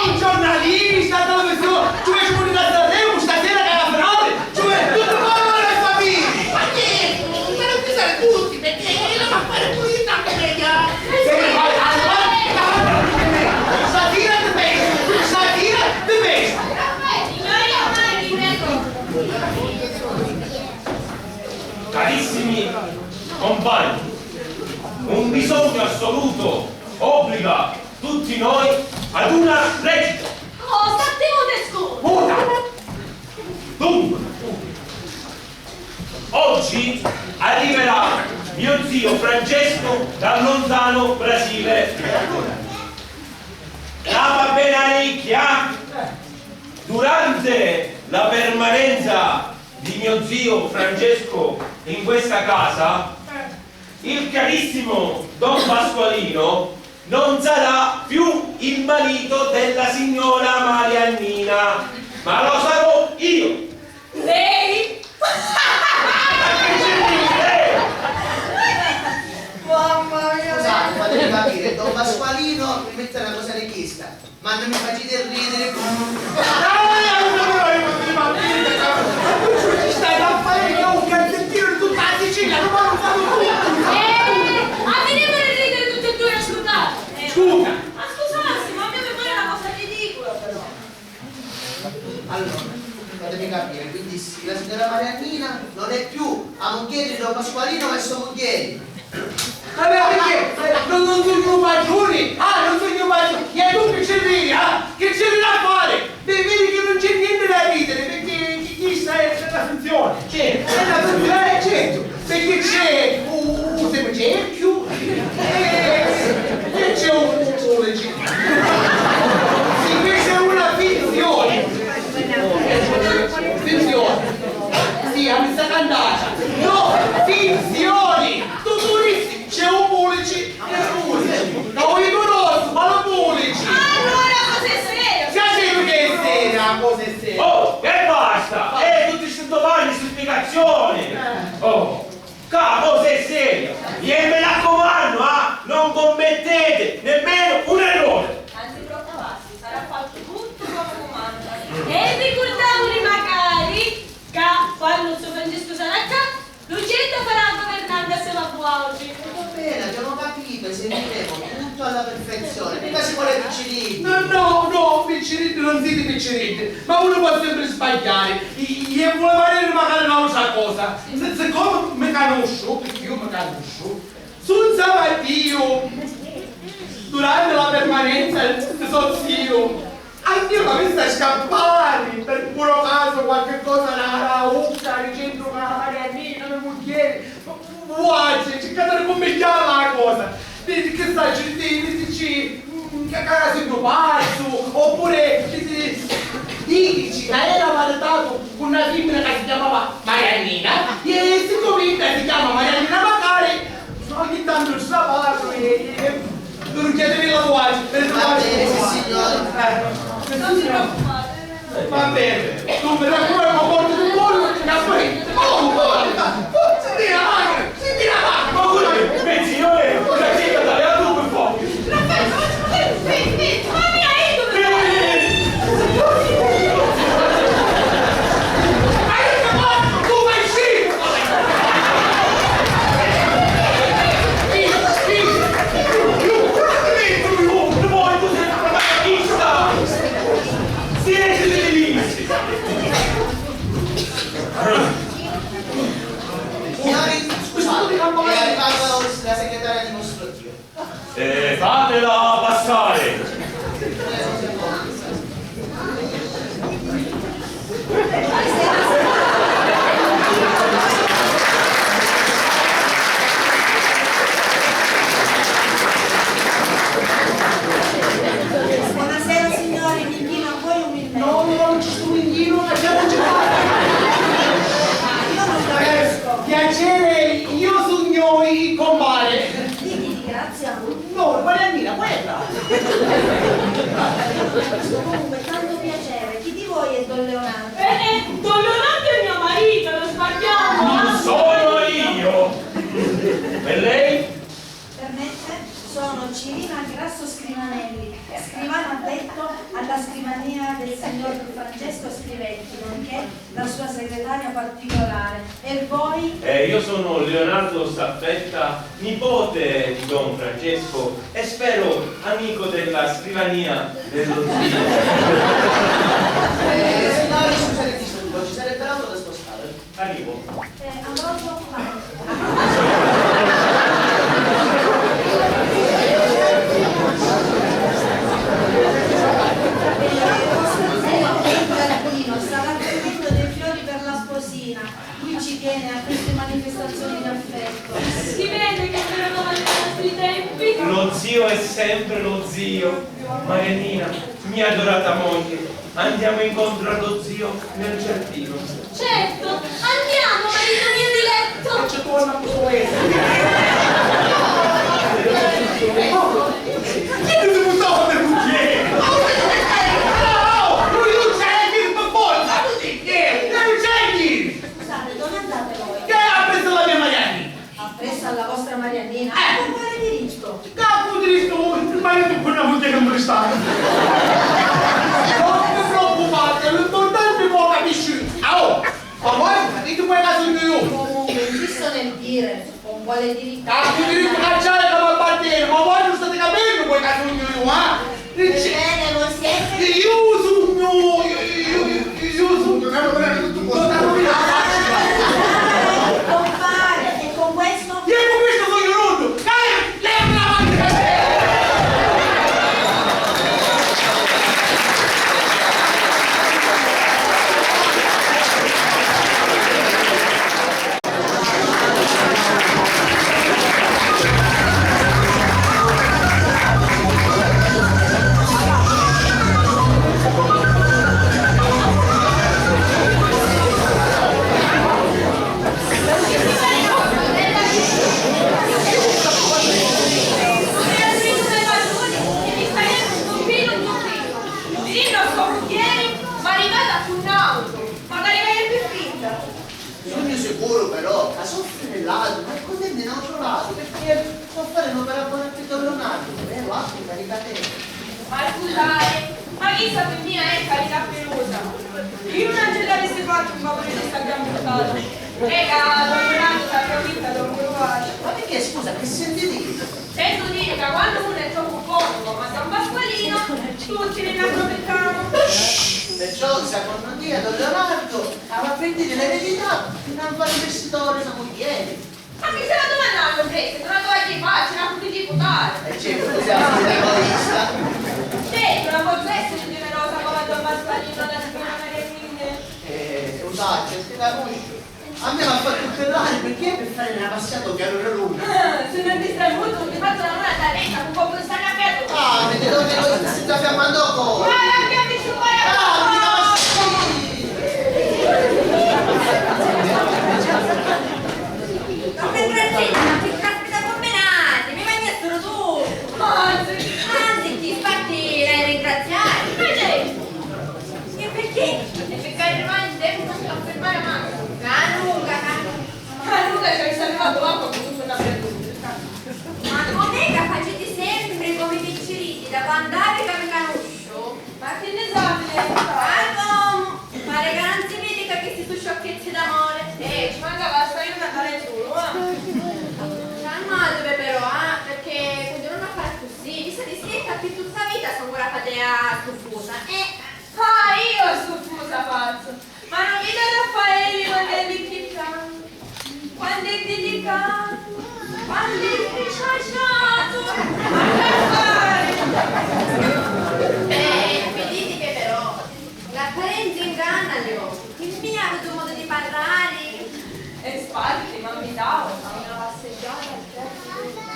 Un giornalista, televisione, ci vuoi pure da Sanremo stasera che la finale, ci vuoi tutti quanti le famiglie. Ma che? Non per avvisare tutti, perché la fa fare pulita anche meglio. Stasera ti penso, stasera ti penso. Carissimi compagni, un bisogno assoluto obbliga tutti noi ad una recita. Oh, sta zittu! Muta! Dunque, oggi arriverà mio zio Francesco dal lontano Brasile. La va bene, Ricchia? Durante la permanenza di mio zio Francesco in questa casa, il carissimo don Pasqualino non sarà più il marito della signora Mariannina, ma lo sarò io. Lei? Ma che c'entra lei? Mamma mia! Scusate, fatemi capire, don Pasqualino mi mette una cosa richiesta. Ma non mi facete ridere più. Dai, non mi facete ridere, ci stai a fare che ho un gazzettino di tutta la Sicilia, non me lo fanno tutti. Eh, a me mi pare ridere tutti e due, scusate. Scusa. Ma scusassi, ma a me mi pare una cosa ridicola, però. Allora, fatemi capire, quindi sì, la signora Mariannina non è più la moglie di don Pasqualino, ma è sua moglie. Vabbè, perché? Eh, non, non sugnu padruni? Ah, non sugnu padruni? E tu che ci ridi, ah? Che ci ridi a fare? Beh, vedi che non c'è niente da ridere, perché chi, chi sta è per la funzione. Certo. È la funzione, certo. Perché c'è un, un semicerchio e, e c'è un, un, un leggero. Sì, questa è una finzione. Finzione. Sì, a mi sta cantata. No, finzioni. Tu, tu dici, c'è un Pulici e un Pulici. Ca voi conosco, ma non Pulici. Allora cosa è serio? Già sei tu che è seria, cosa è seria. Oh, e basta! Eh, tutti sti domande, sti spiegazioni! Oh, ca cosa è seria! E mi raccomandu, ah, non commettete nemmeno un errore! Anzi, preoccupassi, sarà fatto tutto come comanda. E ricurdavuli macari ca quannu zio Francesco sarà ccà, Lucietta farà la governante assieme a vuautri. Va bene, abbiamo capito, eseguiremo tutto alla perfezione. Mica ci vuole picciriddi. No, no, no, picciriddi non siete picciriddi, ma uno può sempre sbagliare. I- Io volevo dire magari un'altra cosa. Se- Siccome mi conosco, perché io mi conosco, su un sabatino, durante la permanenza di so zio, anch'io mi avessi a scappare per puro caso qualche cosa da, da Ucca, dicendo che la Mariannina, la mia moglie, vuoi, cercate di cummigliare la cosa. Di, di che sa, ci, di, di, dici, mm, che, che sei un pazzo, oppure, di, di, Dicici ca era maritatu cu na fimmina ca si chiamava Mariannina, e siccome idda si chiama Mariannina macari, ogni tantu ci la parru e, e, e rugghiatemi la vuci, per... Va bene, sì, signore. Eh, non si preoccupate. Va bene, tu mi raccomando, porti il pollo, e poi, oh, porca, porca mia, madre! Senti la mano! Ma pure me zio è una zia da le altre per fuoco! Raffaele, ma tu sei, sei, sei, ma mi hai detto che... Ma io che faccio? Tu fai schifo! Siete dei... Signori, scusate, è arrivata la segretaria di nostro zio. Eh, fatela passare! Buonasera, signori, mi inchino a voi umilmente. No, no, non ci sto inchino, ma c'è, non ci sto. Ah, io non capisco. Eh, piacere, io sugnu il compare. Di chi ringraziamo? No, Mariannina, quella. Comunque, tanto piacere. Chi di voi è Don Leonardo? Eh, eh, Don Leonardo è mio marito, non sbagliamo. Non sono io. E lei? Permette? Sono Cirina Grasso Scrivanelli, scrivano addetto alla scrivania del signor Francesco Scriventi, nonché la sua segretaria particolare. E voi? Eh, io sono Leonardo Staffetta, nipote di don Francesco e spero amico della scrivania dello zio. Eh, signori, scusate il disturbo, ci sarebbe l'auto da spostare? Arrivo. Eh, Ambrogio, vai. Eh, vostro zio è in giardino, sta raccogliendo dei fiori per la sposina. Lui ci tiene a queste manifestazioni di affetto. Si vede che è venuto ai nostri tempi. Lo zio è sempre lo zio. Mariannina, mia adorata moglie, andiamo incontro allo zio nel giardino. Certo, andiamo, marito mio diletto! E c'è torna questo paese. Chi ti buttava per un piede? Oh, non c'è chi per forza, non c'è chi, non c'è chi! Scusate, dove andate voi? Che ha preso la mia Marianni? Appresso alla vostra Mariannina? Eh! Con quale diritto? Capu diritto, il marito con la moglie non prestare. Non vi preoccupate, l'importante è che lo capisci. Oh! Ma voi capite come caso il mio? Comunque, insisto nel dire, con quale diritto? Capu diritto cacciare come appartiene, ma voi non state capendo come caso il mio, eh? Ebbene, voi siete? Io sugnu, io, io, io, io sugnu, compare, e con questo? Io con questo sugnu nuddu! Dai, levati la mano! Sugnu sicuru, però, ca sò frinillatu, ma è cosenti n'autru latu, pirchì sò a fari n'opera bona pi don Leonardu, è l'attu in carità tea. Ma scusate, ma chissa pi mia è carità pirusa. Chi nun ci l'avissi fattu un favuri di sta gran buttata? E ca don Leonardu s'approfitta d'un puru baciu. Ma pirchì, scusa, chi senti diri? Sentu diri ca quannu unu è troppu comicu, ma don Pasqualino, tutti ni n'approfittanu. Perciò, secondo tia, don Leonardo, avrà pentito l'eredità, non fare investitori, una muglieri. Ma chi stai dumannannu, Prete? Una tua chi facci, una puti di putare. E certo, tu sei una puta egoista. Certo, non posso essere generosa come don Pasqualino, la signora Mariannina. Eh, lo saccio, ti conosco. A mia m'ha fattu appellari pirchì è pi fari na passiata ô chiaru di luna. Ah, si nun ti stai mutu, ti fazzu na luna d'arretta cu coppu di sta caffiatura. Ah, mi ti dognu i nostri sti caffi a mandoccu! Ma non ti avvicinare a... Ah, mi la... la fazzu. Ma non vidi a Raffaele quantu è dilicato, quantu è dilicato, quantu è sfisciatu, ma che fai? Eh, viditi che però l'apparenza inganna gli occhi, chi mia ha avuto modo di parlare? E sparti, ma mi dava a una passeggiata al chiaro di luna.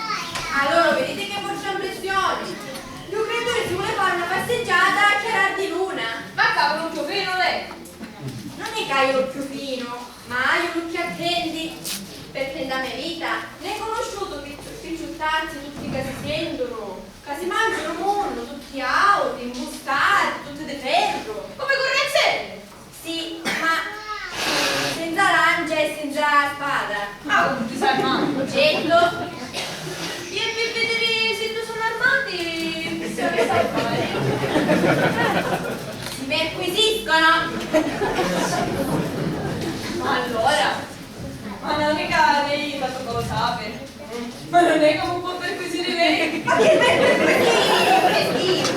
Allora, viditi che vostra impressione? Lu creaturi si vuole fare una passeggiata a chiarar di luna. Ma cavolo, un ciofino lei! Non è ca haiu l'occhiu finu, ma haiu l'occhi attenti, perché nta me vita n'haiu canusciutu picciu-, picciuttazzi tutti ca si sentunu, ca si mangianu lu munnu, tutti auti, mbustati, tutti di ferru. Come currezzelli? Sì, ma senza lancia e senza spada. Ah, disarmati. Certo. E per vedere se tu sono armati, che si avesse a fare? Si perquisiscono. Allora, ma non è che lei tanto cosa sapere. Ma non è che mi può perquisire lei. Ma che perquisire?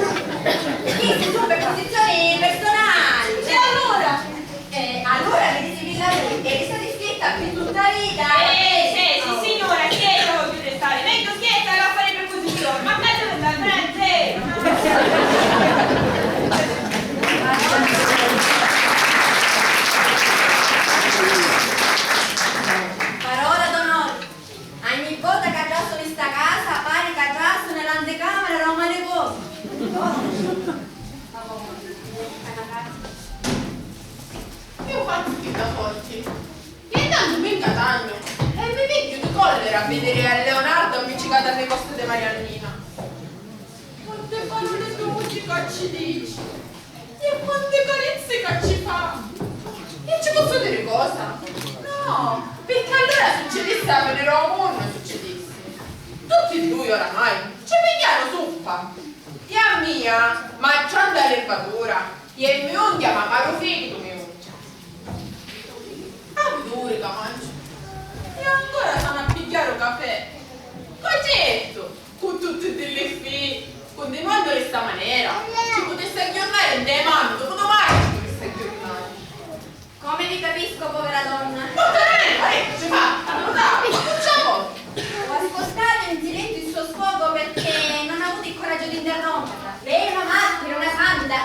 Queste sono perquisizioni personali. E allora? Eh, allora mi dici, Villari, e che stai scritta per tutta la vita? Eh, sì, sì, signora, schietta, voglio restare. Meglio schietta che a fare preposizioni. Ma cazzo, non sta a zero. Parola d'onore. Ogni vota ca trasunu in sta casa, pari ca trasunu nta l'anticamera d'un malicomu. Io fazzu chidda forti. E tantu mi ngatagnu e mi pigghiu di collera a vidiri a Leonardo ammiccicatu a li coste di Mariannina. Quante parole doci ca ci dici! E quanti carezzi ca ci fa! E ci pozzu diri cosa? No, picchì allura succidissi a finiri o munnu, succidissi. Tutti e dui oramai ci pigghianu suppa. E a mia m'accianti a lirvatura e mi unghia, ma maru fichitu mi unghia. A viduri ca mangiu. E ancora s'hannu a pigghiari u cafè. Ma certu! Cu tutti ddi li fi, cuntinuannu di sta manera, ci putissi agghiurnari nta i manu, dopu dumani ci putissi agghiurnari. Come vi capisco, povera donna. Notare, eh, ci fa, notare, facciamo. Ho ascoltato in silenzio il suo sfogo perché non ho avuto il coraggio di interromperla. Lei è una martire, una santa.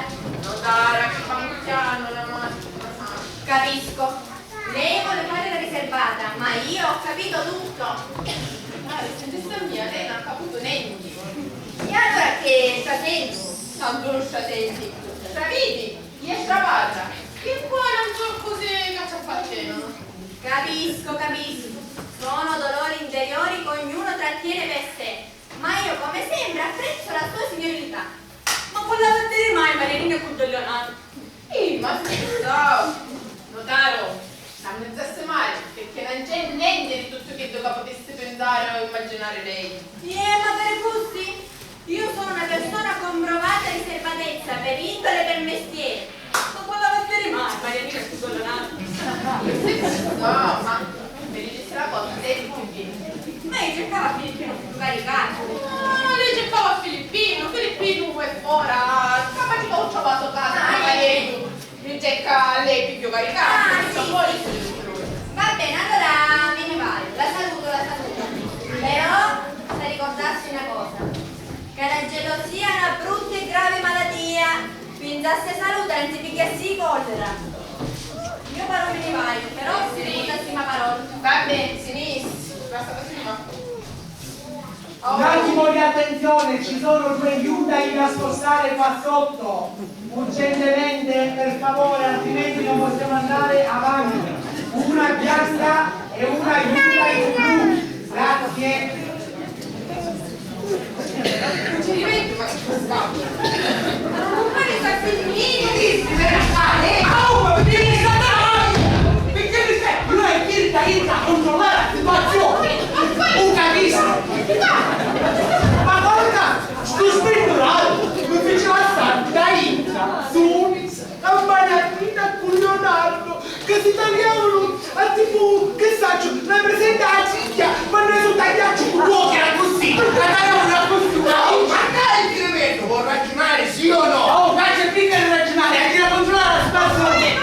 Notara, ci fa un piano, una martire, una santa. Capisco. Lei vuole fare la riservata, ma io ho capito tutto. Ah, sentiste a mia, lei non ha capito niente. E allora che sta senti? Tanto non sta senti. Sta vidi? Iè, sta parra. Che buona, non so cos'è che ci appartengono. Capisco, capisco. Sono dolori interiori che ognuno trattiene per sé. Ma io, come sempre, apprezzo la sua signorilità. Ma quella vuol dire mai, Marianina, cu Don Leonardo? Ih, ma scusa, notaro, non pensassi male, perché non c'è niente di tutto quello che potesse pensare o immaginare lei. Eh, magari fossi? Io sono una persona con provata riservatezza per indole e per mestiere. Ma quella vuol dire mai, Marianina, scusa, Leonardo? No, ma mi dicessi la cosa, sei punti. Ma io cercavo a Filippino più caricato. Ah, lei cercava a Filippino, Filippino è fora, capace che ho trovato casa, ah, magari io. Mi cerca a lei più caricato, ah, sì, poi sì. Va bene, allora me ne vado, la saluto, la saluto. Però, sta ricordassi una cosa, che la gelosia è una brutta e grave malattia. Pinzassi a salute, non si pigghiassi i collera. Io però mi ne vaio, però si ricordassi una parola. Va bene, sinistra, basta così, ma... Un attimo di attenzione, ci sono due Hyundai da spostare qua sotto. Urgentemente, per favore, altrimenti non possiamo andare avanti. Una bianca e una Hyundai blu. Grazie. Non ci rimetto, ma ci sta. Ma non fare sta finire. Perché mi stai? Lui è qui da a controllare la situazione. Ho capito. Ma guarda, sto spettorale mi fece passare da Intra, su Unix, a Marianina con Leonardo, che si tagliavano a tipo, che saccio, rappresenta la ciglia, ma noi su tagliacci con l'uovo era così, la tagliavano così, una... Oh, ma dai, ti ripeto, può ragionare, sì o no? Oh, ma c'è mica di ragionare, anche la controllare la situazione.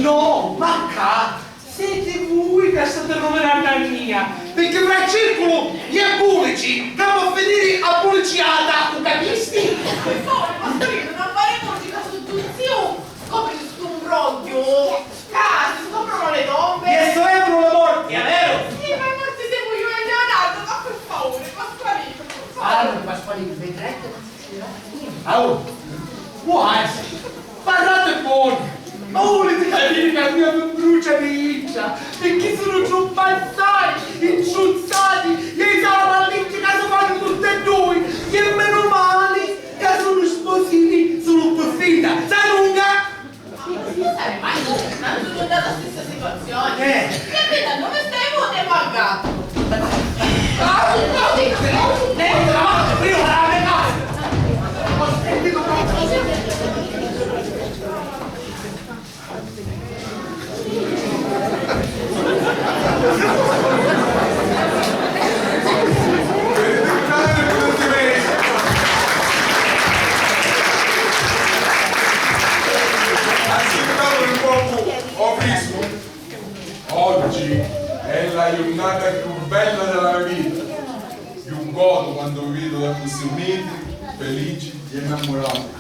No, ma ccà siti vui ca stati ruvinannu a mia, picchì fra circulu e bulici ca po' finiri a buliciata, u capisti? Pasturi, pasturi, non fare musica su tu, zio! Scopri stu mbrogghiu! Ca si scoprono le tombe! E so io le morti, è vero? Sì, ma i morti siamo io e Leonardo, ma per favore, Pasqualino, per favore! Allora, Pasqualino, vedrete. Au! Guarda! Parlate bonu! Ma vuliti capiri ca a mia mi brucia di idda? Picchì sunu troppu assai intruzzati e i salamalliti ca si fannu tutti e dui! E menu mali ca sunu sposini, sunu pi finta! Sa lunga! Scusami, ma io non sono nella stessa situazione. Eh. Capita, dove stai vuote e manca? Aspettate un poco, ho visto. Oggi è la jurnata cchiù bella della me vita. Ju godu quannu vi vidu d'accussì uniti, felici e nnammurati.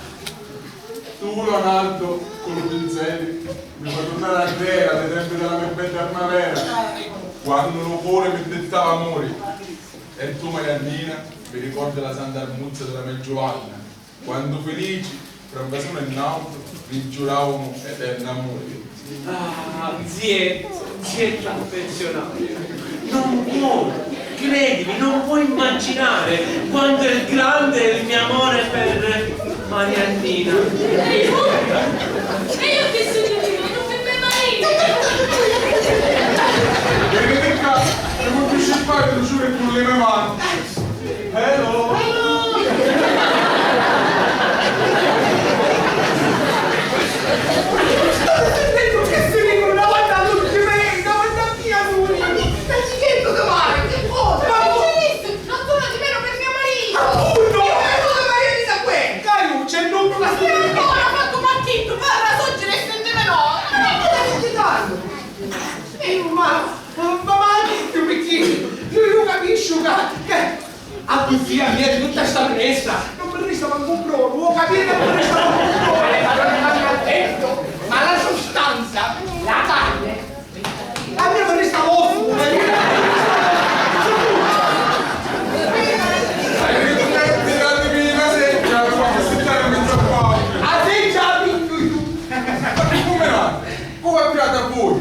Tu, Leonardo, cu lu pinzeri mi fa turnari arrera dai tempi della me bedda primavera, quannu lu cori mi dittava amuri. E tu, Mariannina, mi ricordi la santa armuzza della me giuvanna. Quannu felici, fra un vasunu e n'autru, vi giuraumu eternu amuri. Ah, ziettu, ziettu affezionato, non puoi, credimi, non puoi immaginare quanto è grande il mio amore per Mariannina. E io, e io che sono io, non mi mai. Vedi che cazzo, devo anticipare le giure con le mie mani. Hello! State sentendo che si vengono davanti a tutti me, davanti a mia, Toni? Ma chi è che domani? Che cosa? Ma non c'è nessuno, non sono di meno per mio marito! Appunto! Io me sono marito da qui! Caruccia, non la... Io non ho fatto macchitto, parla, soggira e sentimi no! Ma non mi stai sentendo? Eh, ma, ma, ma, ma, perché? Io, io capisco che, che Accussì a mia di tutta sta pressa non mi resta mancu un brodu, u capiti? Non mi resta mancu un brodu. Allora, stammi attento, ma la sostanza, la carne, a mia mi resta l'osu, capito? Tiratemi la seggia, mi faccio assettare in mezzo a voi. A seggia, tu, tu, tu. Ma come va? Come va tirata a voi?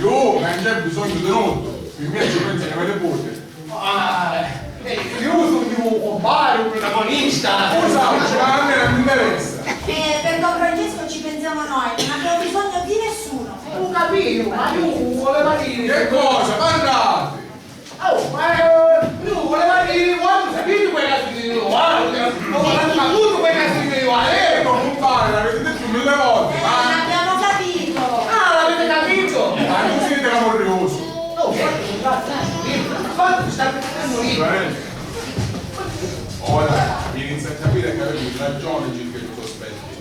Io non c'è bisogno di nulla, per me ci pensa che avete voi. Ah, eh, io sugnu un compare, un protagonista. Scusa, ma a me non mi interessa. Eh, per don Francesco ci pensiamo noi, non abbiamo bisogno di nessuno. Ho capito, ma io volevo dire... Che cosa? Parlate! Oh, ma, eh, io volevo dire, voi non sapete quella signora, voi non avete avuto quella signora, eh? Ecco, compare, l'avete detto mille volte, eh, ma... L'abbiamo capito. Ah, l'avete capito? Ma non siete laborioso. Oh, guarda, guarda, guarda, sta per morire. Ora inizio a capire che avevi ragione circa i tuoi sospetti.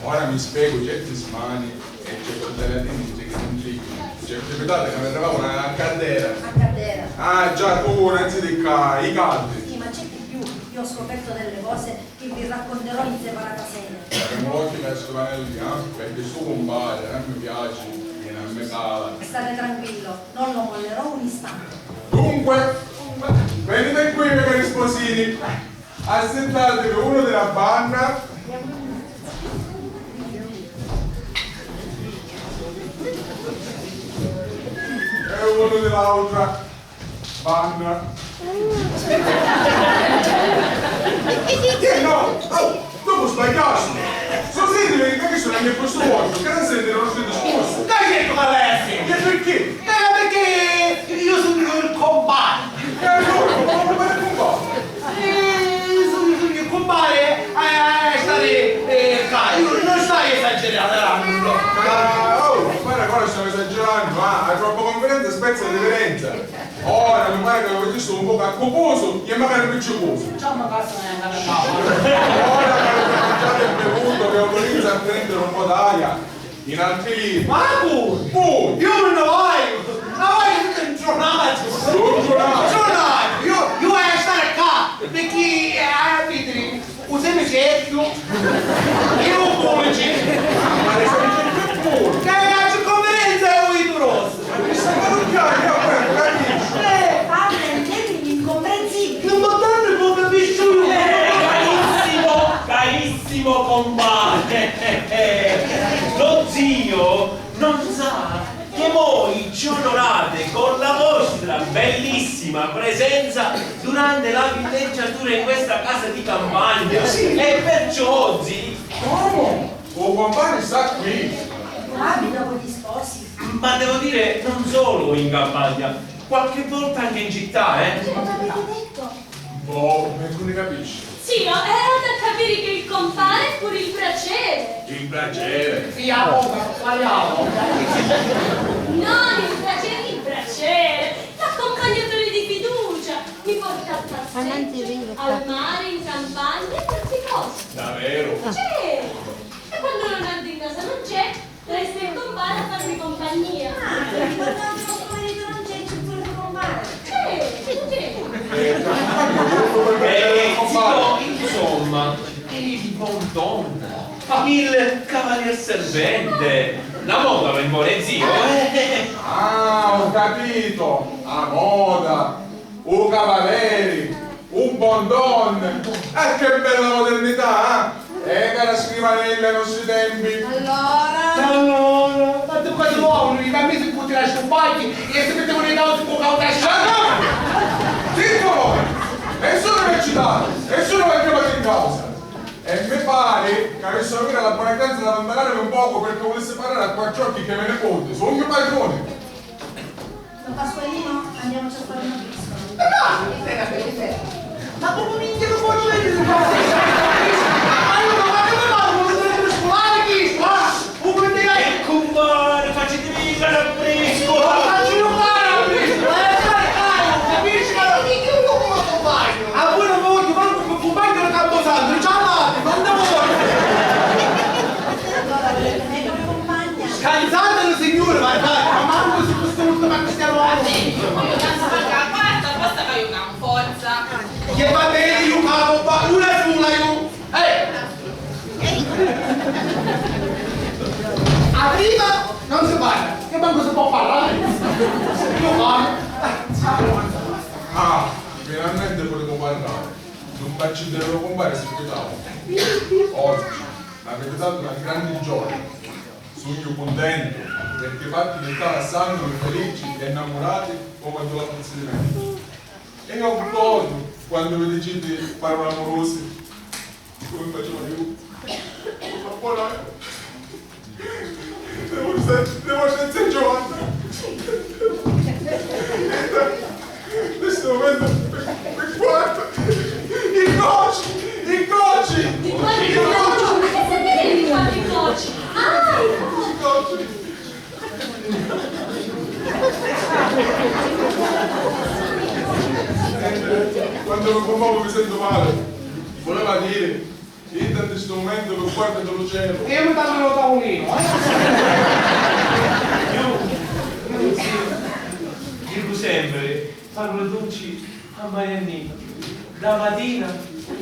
Ora mi spiego certi smani e certi tagliatini che non dico. C'è capitato che mi arrivava una candela. A candela. Ah, già tu, non si di qua, i caldi. Sì, ma c'è di più. Io ho scoperto delle cose che vi racconterò in separata sede. Avemu l'occhio per sti panelli, eh? Perché sto compare non mi piace e non mi cala. State tranquillo, non lo mollerò un istante. Dunque, dunque, venite qui, miei cari sposini. Assettatevi uno di la banna e uno di l'autra. Banna. Che no? Oh, dopo sbagliaste. Sto sentire che sono anche questo volto, che non sentire il nostro discorso. Dai, detto da lei, che perché? Eh, perché io sono il compare. E allora, ma come compare? Eh, sono, sono il compare, eh, eh, stare, eh, qua. Io non sto esagerando. Ma, oh, guarda, qua stiamo esagerando, ah, hai troppa confidenza, spezza la riverenza. Ora mi pare che avete visto un poco accuposo e magari appiccicoso. Diciamo che sono andata a... Ora che avete mangiato e bevuto, che ho cominciato a prendere un po' d'aria. In altri libri. Ma cu? Cu? Iu mi nni vaiu! Ma vaiu tuttu ntrunatu! Ntrunatu! Ntrunatu! Iu, iu vaiu a stari ccà, picchì, eh, a vidiri, u semicerchiu, iu u pulici. Ma le semicerchiu puru! Ca c'è circonferenza e u vitu rossu! Ma chi sta parrucchiari, iu a capisci? Eh, parra in termini incomprensibili! Non mi tannu capisci! Eh, carissimo, carissimo compare! Lo zio non sa che voi ci onorate con la vostra bellissima presenza durante la villeggiatura in questa casa di campagna. Sì. E perciò, zi... Come? U compare sta qui? Abita con gli sposi. Ma devo dire, non solo in campagna, qualche volta anche in città, eh? Che cosa avete detto? Boh, mancu ni capisci. Zio, è ora da capire che il compare è pure il braciere. Il braciere? Fia poca, sbagliavo. Non il braciere, il braciere. L'accompagnatore di fiducia. Mi porta al passeggio, al mare, in campagna e tanti cose. Davvero? Certo. E quando Leonardo in casa non c'è, resta il compare a farmi compagnia. Ah, quindi quando tuo marito non c'è, c'è pure tuo compare? C'è, c'è. Eh, eh, zio, insomma, è il bon don, il cavalier servente. La moda lo impone, zio, eh. Ah, ho capito, la moda. U cavaleri, u bon don, e che bella modernità, eh? Era scrivanelli ai nostri tempi. Allora? Allora, ma tu cosa vuoi? I cammisi cu tirasci un bagni e si mettevano i causi cu cauta. Zittu voi! Nessuno mi ha citato, nessuno mi ha chiamato in causa. E mi pare che avessi avuto la buona creanza da allontanarmi un poco perché volessi parlare a quattro occhi che me ne conti, sono mio padrone. Don Pasqualino, andiamoci a fare una briscola. Ma no! Ma come minchia lo vuoi vedere il briscola? Ma io non avevo mai voluto il briscolare, chi? Qua! Come ti... E compare, facitemi fare a briscola! Ma facci giocare a briscola, eh, fare caro, capisci? Ma non mi chiudo come compagno! A voi non vi voglio manco come compagno del camposanto, non ci andate, non devo voglio! Allora, volete me come compagna? Scansatelo, signore, guardate, ma manco se fosse l'ultima cristiana. Sì, io penso che la quarta, basta che io non forza. Che va bene, io capo qua, una sola io. Eh! A prima non si parla, che manco si può parlare. Io parlo. Ah, finalmente potevo parlare. Nun facciu idea, compare, si citava. Oggi m'avete dato una grande gioia. Sugnu cuntentu, perché fatti diventare assai felici e innamurati come due pezzi di me. E io adoro quando mi dicite parole amorose, come facevo io. Buona. Devo sen-, devo senza Giovanna. In questo momento mi, mi guarda. I coci! I coci! I coci! Che sapete di fare i coci? Ah, i coci! I coci! Quando mi commuovo mi sento male. Voleva dire Idda nti stu mumentu mi guarda nta lu celu. E io mi parlo nta lu taulinu, eh? Io, io dico sempre, parlo duci a Mariannina, da matina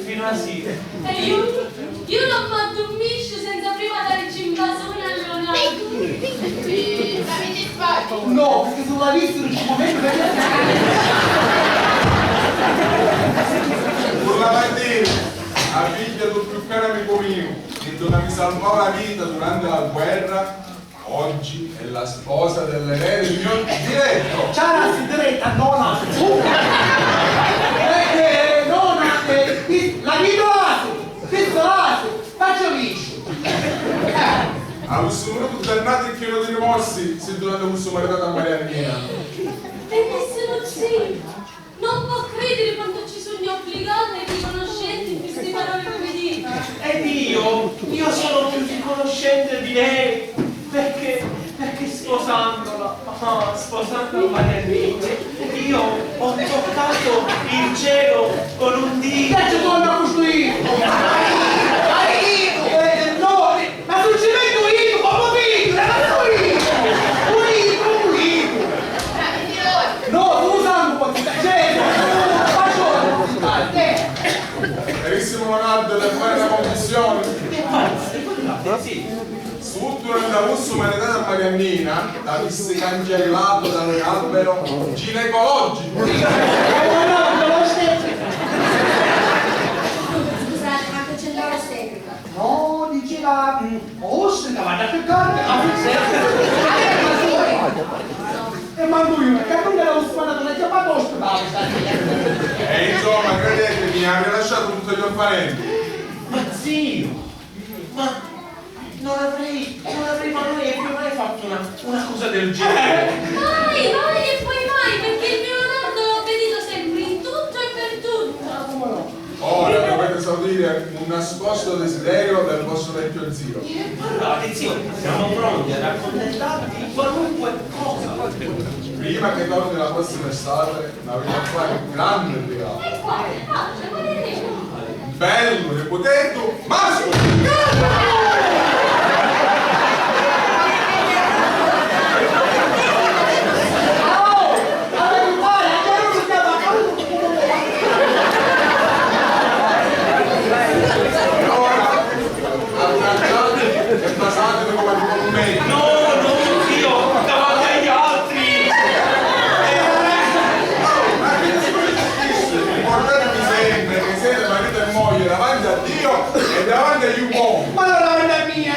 fino a sira. E io, io non m'addummisciu senza prima darici un basone a Leonardo. Eh, ma mi dispiace. No, perché se lo avessi non ci muovevi per... Sulla mattina, la figlia del più caro amico mio, che donna mi salvò la vita durante la guerra, oggi è la sposa dell'eredito mio diretto. Ciao, si diretta, nonna. Eh, eh, nonna, eh, la vita la so, questo la so, faccio liscio. Eh. A questo minuto dannato e pieno di rimorsi, si durante questo maritato a Mariannina. Benissimo, zio. Non può credere quanto ci sugnu obbligata e riconoscente in queste parole che mi dico. Ed io, io sono più riconoscente di lei, perché, perché sposandola, ah, sposando Mariannina, io ho toccato il cielo con un dito. Che ci torna a costruire? Marito! Marito! Eh, no, eh, ma sul cimento io, come figlio, Avussi maritatu a Mariannina, l'avissi cancellatu da lu albero ginecologicu. Scusate, ma che c'entrava l'ostetrica? No, diceva, mm, ostetrica, ma da che carne? Ma che c'è? E mancu io, che non era ussuata, non è chiamata ostetrica. E insomma, credetemi, ha rilasciato tutto il mio parente. Ma zio, ma non avrei, non avrei mai, avrei mai fatto una, una cosa del genere. Mai, mai e poi mai, perché il mio Leonardo l'ho obbedito sempre in tutto e per tutto. Ora dovete esaudire un nascosto desiderio del vostro vecchio zio. Parlate, zio, siamo pronti ad accontentarvi di qualunque cosa. Prima che torni la prossima estate, ma avete a fare un grande regalo. E quale? Faccia, quale regalo? Un bellu niputeddu masculu! Allora, abbracciatevi e baciatevi come vi conviene. No, no, zio, davanti agli altri! Ma che discorso è questo? Ricordatevi sempre che siete marito e moglie davanti a Dio e davanti agli uomini. Ma non davanti a mia!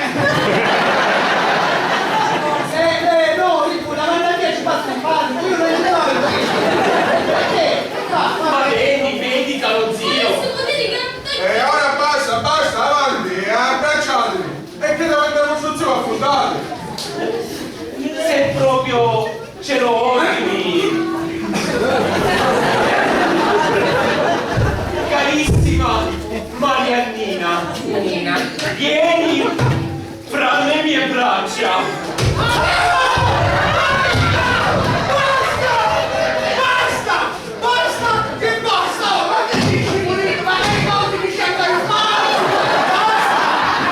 Eh, eh, no, dico, davanti a mia ci passa il padre, io non ci vado. Perché? Ma vedi, vedi, caro zio. E ora basta, basta, avanti, e abbracciatevi. E che davanti al vostro zio affondate? Se proprio ce lo ordini. Carissima Mariannina, vieni fra le mie braccia. Basta! Basta! Che basta! Oh, ma che dici, Murino? Ma che cose mi stai fare? Basta!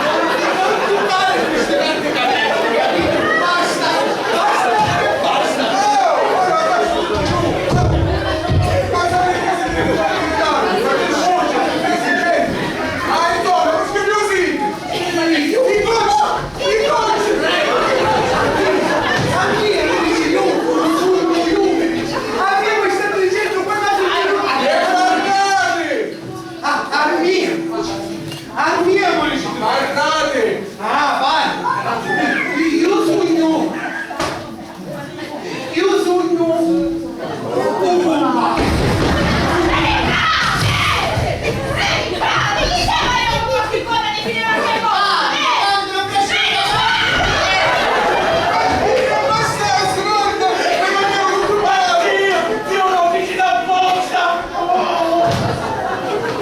Non, non toccare queste carte canestro, capito? Basta! Basta! Basta! Oh, ora basta tutto, giù! Ma sapete che siete fuori di testa? Ma che sciocchi, che esigenti! Ah, insomma, non scherzi! Guardate! Ah, vai! Io sugnu Io sugnu un pumpa.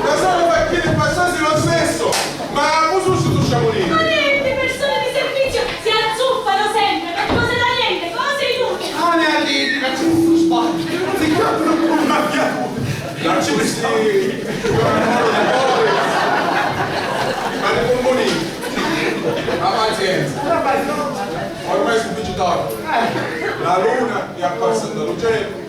Ma solo perché ti passassi lo stesso! Ma cosa stai sciamurì? Ma niente, persone di servizio si azzuffano sempre per cose da niente, cose inutili. Ah, ne ha detto che c'è un sbaglio. Si chiama una pianuta. Non ci si... Ma le bombonine. Ma pazienza. Ormai sono digitali. La luna è apparsa dal cielo.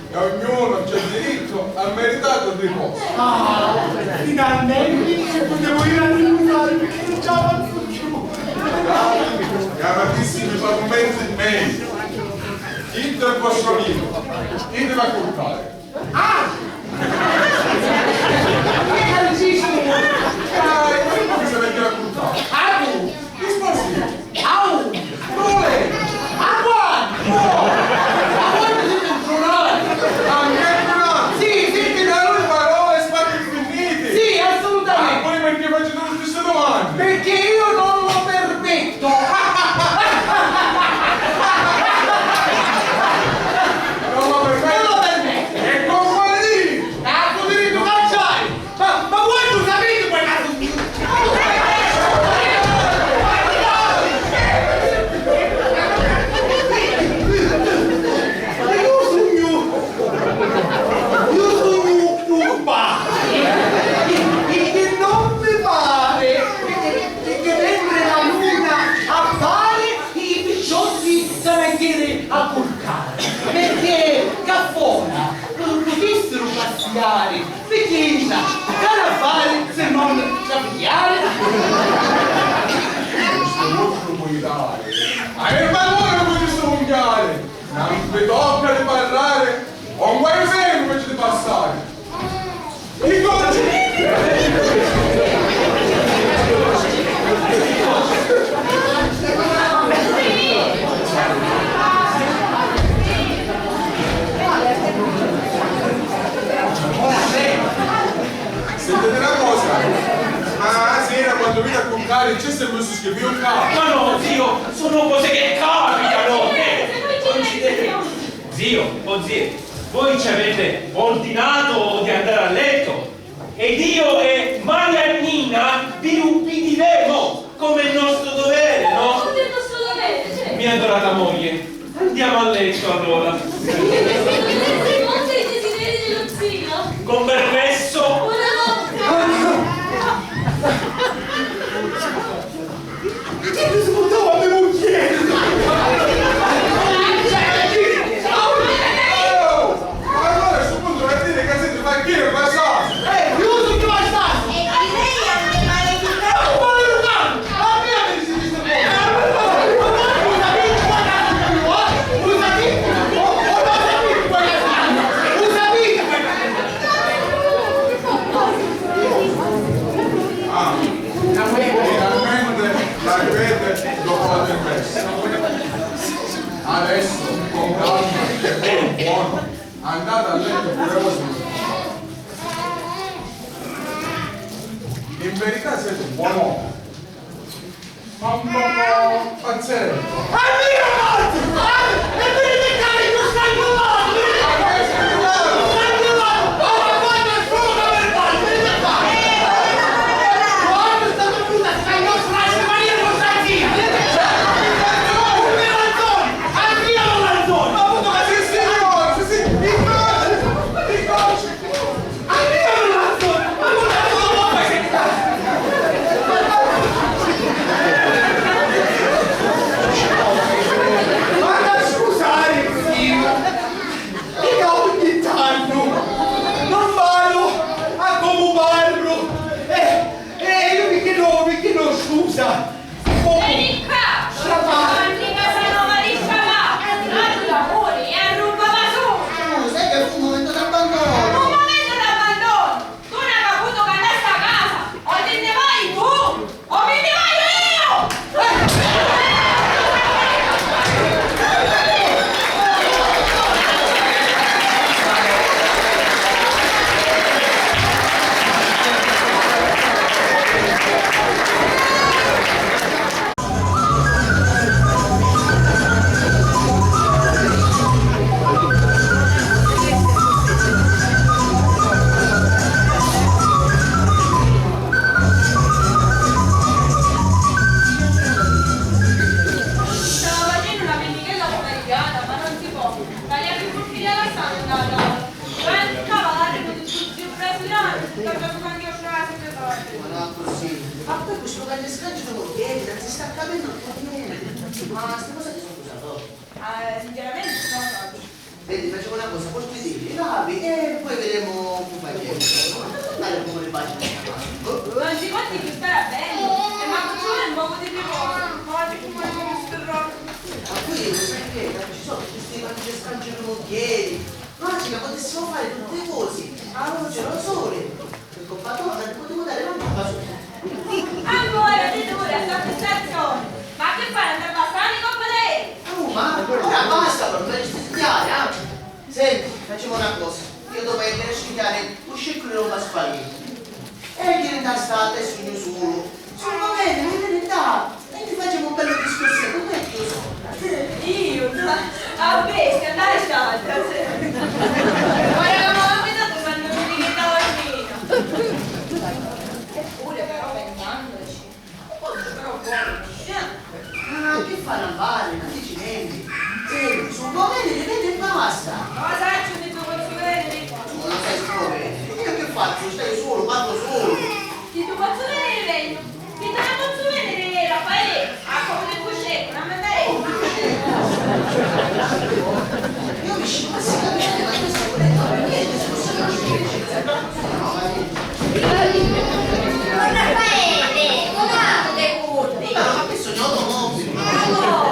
E ognuno c'ha dirittu a meritatu il riposu. Ah, finalmenti ci putemu iri a ripusari pirchì nun ci avanzu cchiù. Cari e amatissimi parumenti mei, chiddu è vostru amicu, iddu va a curcari. Ah! Chi è che dicistu? Ah, e comunque se ne gira a curcari. Ah, tu? Risposi. Au! Dove? A quantu? A quantu siete intrunati? A me intrunati? Sì, sì. Senti, da lui parole sparti infiniti. Sì, assolutamente. Ah, poi perché faccio tutte queste domande? Perché io non lo permetto. Non lo permetto? Non lo permetto. E con quale diritto? Cazzo diritto che c'hai? Ma, ma voi lo sapete quella... Io sugnu, io sugnu un pumpa. E, e, e non mi pare che, che, che mentre la luna appare i picciotti s'hannu a jiri a curcari, perché ccà fora non putissiru passiari, perché intra c'hannu a fari se non trafichiari? Questo nostro coitare A mi m'allura cu stu mundiali, non vi tocca di parrari, o un guaiu sempri ci di passari. Chi cosa? Sentite una cosa, ma a sera quando vidi a cuccari c'è sempre su schifio in capo. Ma no, zio, sono cose che capitano. Eh, coincidenze. Zio, o zie, voi ci avete ordinato di andare a letto ed io e Mariannina vi ubbidiremo come è nostro dovere, no? Come è nostro dovere, certo. Mia adorata moglie, andiamo a letto allora. Secondo i desideri dello zio. Con permesso? Buonanotte. Chi ti sputtava a me mugghieri? Oh! Ma allora a stu puntu vuol dire ca siti facchiri e bastardu! Eh, iu sugnu bastardu! E chi lei è un animale di... È un maleducato! A mia mi si dice poco! Lu sapiti quantu ca mi voli? Lu sapiti? O, o lu sapiti quantu ca mi voli? Lu sapiti quantu ca mi voli? Ah, finalmente l'arrivete dopo la tempesta. Adesso, con calma e con buono, andate a letto pure voi. In verità siete un buon uomo, ma un poco pazzerello. Ma scusari, zio, dica ogni tanto, non parlo a comu parlo. Eh, eh, io mi chiedo, mi chiedo scusa. Veni ccà! Giovanni Casanova di Sciamà! Ladru d'amuri e arrubba basura! Scusa, è che fu un momento d'abbandono! Un momento d'abbandono! Tu non hai caputo ca nta sta casa o ti nni vai tu o mi nni vaiu iu! Stava facennu na pinnichella pumerigghiana, ma non si pò. Taliati puru figlia la santa. Giovanni, cava l'arrivu di stu ziu brasilianu, ca già su cangiò strada sempre forte. Ma no accussì. Ma poi cu stu cagna e scangia di mugghieri, non si sta capennu nienti. Ma sti cosa chi sono usati? Eh, sinceramente no. Vedi, facciamo una cosa, portiteli, lavi e poi vedremo come facciamo. Non andare come le pagine. Non si può più stare bene, e manco ci vuole un poco di riposo. Ma oggi come sto troppo. Ma poi lo sai che ci sono tutti questi che scangiano i mugghieri, noi ci potessimo fare tutte cose, allora c'era il sole. Che coppa torna, ti potevo dare manco un bacione. Ancora, ti dura sta fissazione. Ma che fai, non ti bastano i coppa lei? Oh, ma ora basta, per me rischiare, eh? Senti, facciamo una cosa. Io devo andare a scigliare un scicco di roba squallita. E che ne sta, adesso io solo. Sono bene, mi vedi, dai. E ti facciamo un bello discorsetto, come è chiuso? Io? A bestia, dai, sciatta. Ma eravamo abituati quando mi diventavo almeno. Eppure, però, pensandoci, un po' però buono, eh? Ah, che fa, non vale, non dici niente. Senti, su, va bene, vedete e basta. Ma saccio che tu posso vedere? Tu non sai su, va bene. Io che faccio? Stai solo, parlo solo. Chi tu pozzu veniri megghiu? Chi tu non pozzu veniri, Raffaele? A comu ti fusceccu, non mi vedi? Io mi scimmassi capire, ma io sono niente, sono solo una scimmia. Raffaele, come ti curti? No, ma questo è un automobile. Ma no,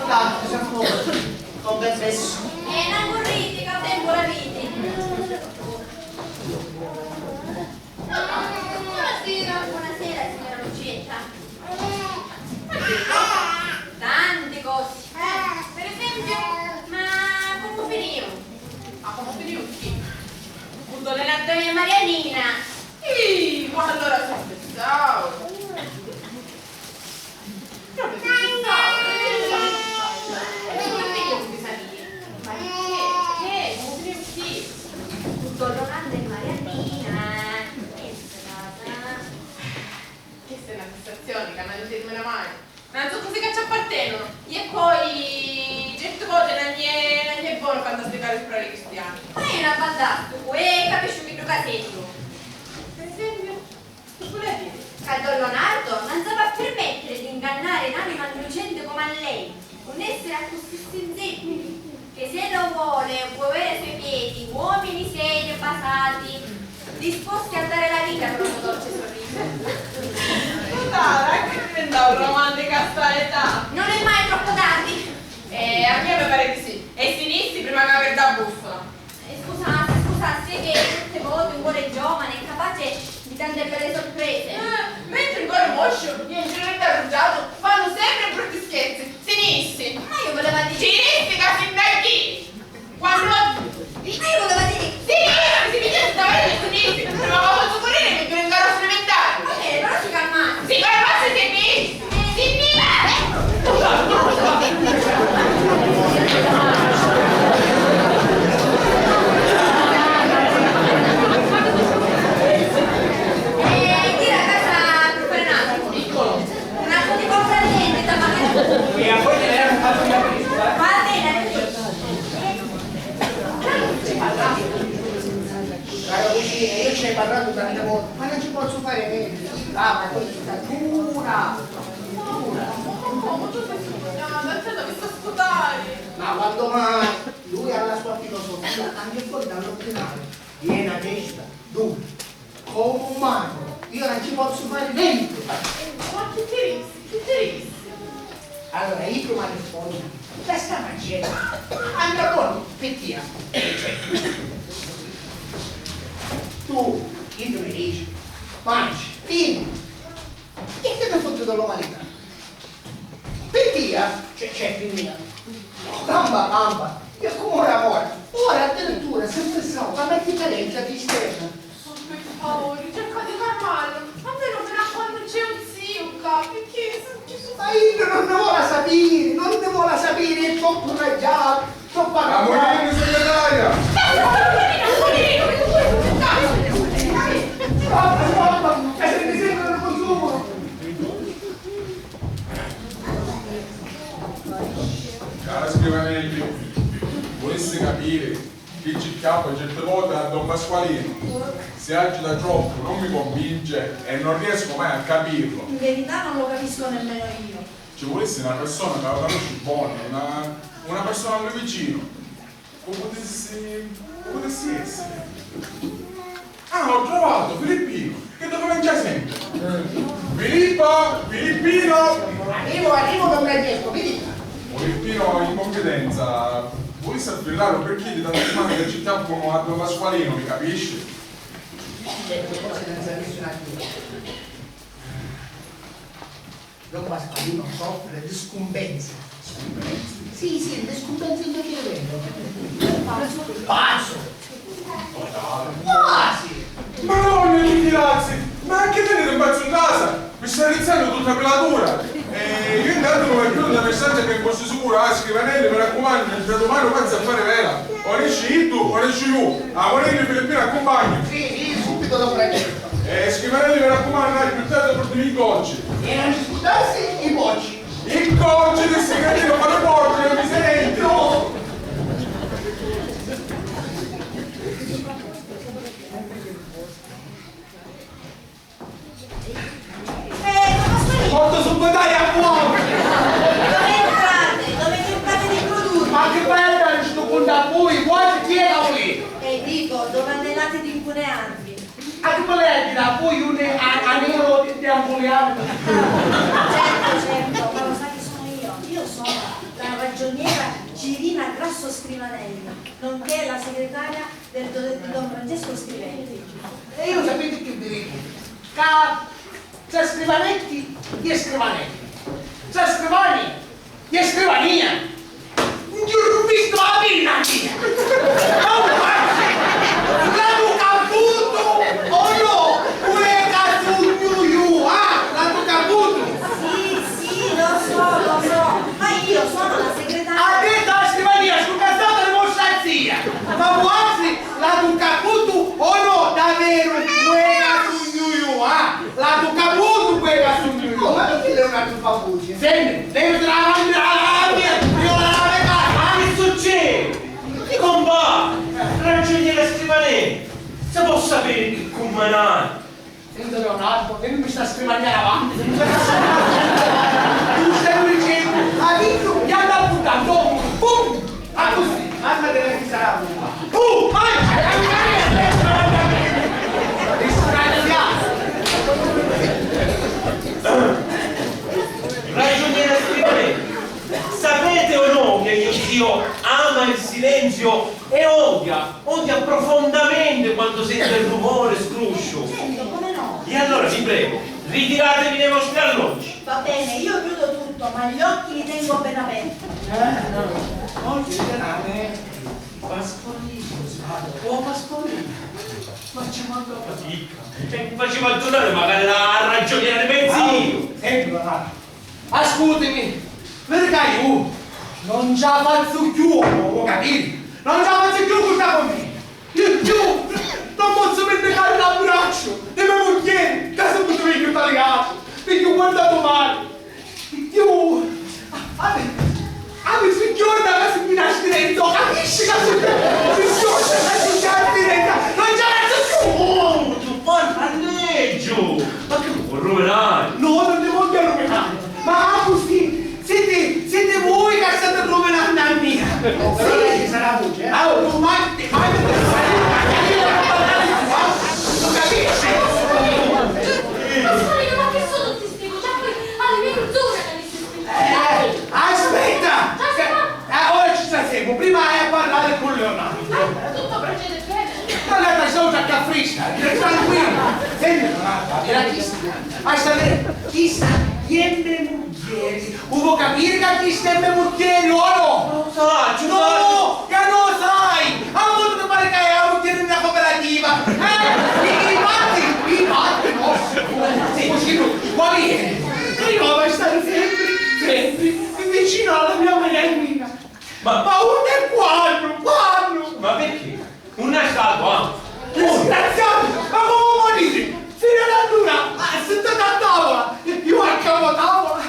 Con permesso. Eh, non correte, che tempo l'avete? Buonasera. Buonasera, signora Lucietta. Ma che cosa? Tante cose. Eh, per esempio? Ma come finìu? Ma come finìu chi? Cu don Leonardo e Marianina. Ih, ma allora si spessau. Io mi pensavo, e pure meglio che ti salì. Ma perché? Perché? Come finìu chi? Tutto Ronaldo e Marianina. Niente, casa. Questa è una fissazione che non dirmela mai. Non so cose che ci appartengono. E poi, certe volte non è, non è buono fantasticare sopra i cristiani. Ma è una fantastico, e capisci che tu casello. Per esempio? Ca don Leonardo non si può permettere di ingannare un'anima innocente come a lei, un essere accussì sensibile, che se lo vuole, può avere ai suoi piedi uomini seri e basati, disposti a dare la vita per un dolce sorriso. Sara, che diventau romantica a sta età? Non è mai troppo tardi. Eh, a mia mi pare di sì. E si nissi prima che perda a bussola. E scusassi, scusassi, è che certe volte un cuore giovane è capace di tante belle sorprese. Eh, mentre un cuore moscio e un giornetto arruggiato fanno sempre brutti scherzi. Si nissi. Ma io volevo dire... Si nissi, ca si ndai chi? Quando... Ma io volevo dire... Si nissi, si nissi, si nissi, ma posso correre e mi in carrozza elementare? Ok, però si calmasse. Si calmasse, si nissi. Cara cugina, io ci hai parlato tante volte, ma non ci posso fare niente. Ah, ma questa è dura, dura. Ma come, tu sei sbagliata, cioè, devi ascoltare. Ma quando mai? Lui ha la sua filosofia, anche fuori dall'ordinario. Piena testa, dura, come un marmo. Io non ci posso fare niente. Ma chi ti rischi? Chi ti rischi? Allora, io prima rispondo, la sta facendo. Andrà buono, per tia. Tu, io mi dici, mangi, fini. Chi ti ne fotte dell'umanità? Pi tia, c'è, c'è pi mia. Bamba, bamba, e come ora, ora, ora addirittura si fissau ca la differenza di esterna. Oh, per favore, cerca di calmarlo. Ma poi non me la quando c'è un zio qua, perché se non ci sono... Ma io non ne vuole sapere, non ne vuole sapere, è troppo raggiato. Amulini, segretaria! Stoppa, stoppa, stoppa, stoppa, stoppa, e se mi sentono non consumo. Cara Scrivanelli, vulissi capiri chi ci chiappa certe volte a don Pasqualino. Si agita troppo, non mi convince e non riesco mai a capirlo. In verità non lo capisco nemmeno io. Ci vulissi na persona ca lu canusci bonu, una, una persona a lui vicinu. Cu putissi, cu putissi essiri? Ah, ho trovato, Filippino, che dove mangia sempre. Filippo, Filippino! Arrivo, arrivo, don Francesco, mi dica. Filippino, in confidenza, vulissi sfillarlo perché di tante settimane che ci chiappano a don Pasqualino, mi capisci? Certe cose non si capiscono a Dio. Don Pasqualino soffre di scumpensi. Scumpensi? Sì, sì, di scumpensi in vecchio livello. Pazzo! Quasi! Madonna, chi grazzi! Ma che tenete un pazzo in casa? Mi sta rizzando tutta pelatura! E io intanto mi vado a chiudere la mia stanza che posso sicuro, ah, Scrivanelli, mi raccomando, da domani non penso a fare vela! O nesci tu, o nesci io! Amore, Filippino, accompagna! Sì, sì, subito dopo la... Eh, Scrivanelli, mi raccomando, dai, piuttosto portami i gocci. E non scurdarsi i bocci. I gocci di Scrivanelli, ma le porti, non mi senti? No. Eh, ma Pasqualino! Porto subito, dai, a buono! Dove entrate? Dove cercate di produrre? Ma che bello sto conto a voi, quasi pieno qui! E dico, dove andate di incuneanti? A chi voleva dire a voi un a, a nero di, di Ampuliano? Certo, certo, ma lo sa chi sono io? Io sono la Ragioniera Cirina Grasso Scrivanelli, nonché la segretaria del do-, di don Francesco Scriventi. E io sapete che vi dico? Ca tra scrivanetti e scrivanetti, tra scrivani e scrivania, non ci ho visto la penna mia! Ma guarda, l'hanno caputo o no? Pure che sugnu io, ah, l'hanno caputo! Sì, sì, lo so, lo so, ma io sono la segretaria. Ha detto la scrivania, scuccazzata di vostra zia! Ma vuoi la tu caputu o no? Daveru, quella sugnu io, ah! La tu caputu, quella sugnu io! Ma perché lei non ha più papucci? Senti, devi tirare avanti la rabbia, io la lave casa! Ma che succede? Chi compà? Ragioniere Scrivanelli, se può sapere che comandante? Senti Leonardo, e mi sta scrivagna avanti, se mi sta tu stai dicendo, ha detto, gli ha dato un tanto, pum! Ah, così, mamma della sarà. Uh, vai! Disgraziato! Ragioniere Scrivanelli, sapete o no che mio zio ama il silenzio e odia, odia profondamente quando sente rumore, scruscio. Certo, come no? E allora vi prego, ritiratevi dai vostri alloggi. Va bene, io chiudo tutto, ma gli occhi li tengo ben aperti. Eh, no, oggi serale Pasqualino, oh Pasqualino, ma ci manca fatica. E mi faceva addurare magari la ragioniera di mezzo. Ah, ecco, ah. Ascutimi, vedi ca iu non ci la fazzu cchiù, vuoi capiri? Non ci la fazzu cchiù cu sta famiglia. Iu cchiù non pozzu vinnecari l'abbracciu di me mugghieri, ca subbitu vegnu taliatu, vegnu guardatu mali. Iu, ami, ami si jorna ca si mi nasci dentro, capisci ca si, si jorna ca si mi nasci dentro, non ci la fazzu cchiù! Oh, tu parra leggio! Ma che vuoi rovinare? No, non ti voglio rovinare, ma accussì siti, siti voi ca state rovinannu a mia. Però lei sarà voce, eh? Ah, tu matti, matti, tu capisci? Pasqualino, ma che sono tutti sti voci? Poi alle mie persone che mi si spinge. Eh, aspetta! Eh, ora ci sta semu. Prima hai a parlare con Leonardo. Ah, tutto procede bene. Ma la sta già a frisca, tranquillo. Senti, Leonardo, era chista. Hai sapere, chista è me mugghieri. U vuoi capire ca chista è me mugghieri, o no? Lo saccio, lo saccio. No, ca non lo sai. A volte ti pare che è la mugghieri di una cooperativa. Eh? I, i fatti, i fatti, no. Sì, così tu, quali è? Io devo stare sempre, sempre vicino alla mia Mariannina. Ma, ma uno è quando, quando? Ma perché? Unni è statu, ah? Disgraziato! Ma come vuoi dire? Fino ad allora, ah, sentati a tavola, io a capo tavola,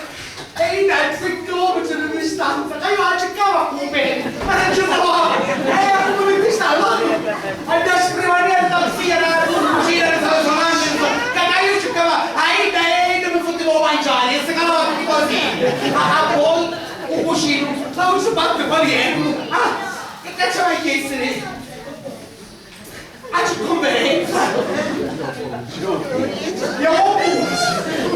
e io a tre chilometri di distanza, che io la cercavo a cumpiri, ma non ci trovavo. E come mi sta allora? Andai a scrivere a zia, la cucina, la sonante, che io cercavo, a ida, e ida mi fottevo mangiare, e si cavava tutti così. A, a poi, un cucino, ma non si parte quali è? Ah, che cazzo mi chiesti? A circonferenza! Iu,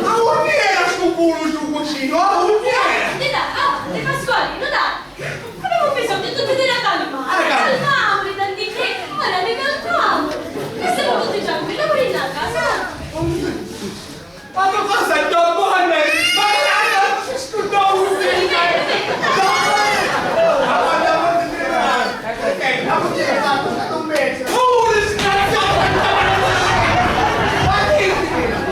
a unni era stu pulu stu cucinu? A unni era? Di là, avanti, Pasqualino, dai! Avemu bisognu tutti di una calma! Una calma! Calmamu, tanti che ora ne calmamu! E siamo tutti tranquilli, pure in casa! Ma tu cosa, Don Bonner? Ma guarda, si scurdò un dito! Don Bonner! Ma guarda, ma ti credo! Ok, ma tu ti hai fatto, ma non pensi! Oh, disgraziato! Ma che ti credo?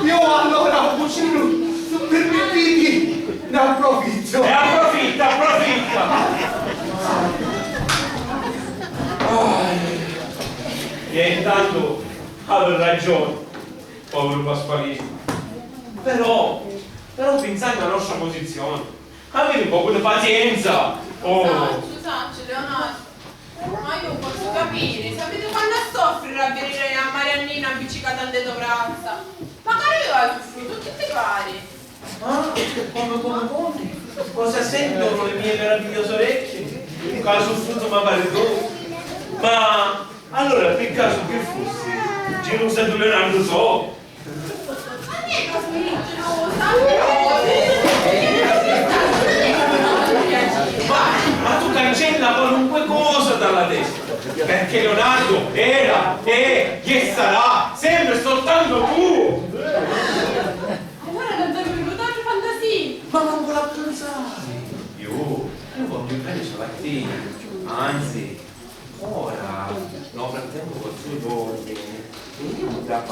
Io allora, cucino, permettimi, ne approfitto! E approfitta, approfitta! Ah, e intanto avevi ragione, povero Pasqualino. Però, però pensate alla nostra posizione. Aviti un pocu di pazienza! Oh! Sacciu, sacciu, Leonardo. Ma io non posso capire, sapete quanto a soffrire a vedere a Mariannina appiccicata a ddo vrazza? Magari io ho soffrito, che ti pare? Ah, come, come, come? Cosa sentono le mie meravigliose orecchie? Che ha soffrito ma pare tu? Ma allora, per caso che fosse? Gelosa di Leonardo so?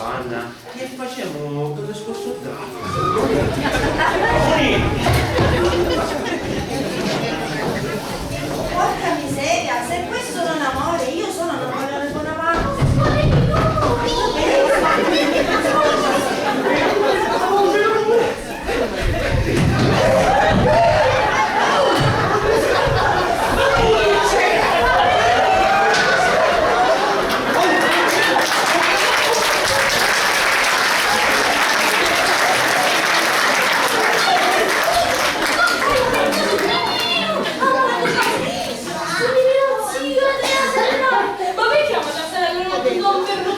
Anna, che facemu cu stu scorsu? Porca miseria, se questo non amore, io sono Napoleone Bonaparte. Ma perché la matassa non ti dà un ferro?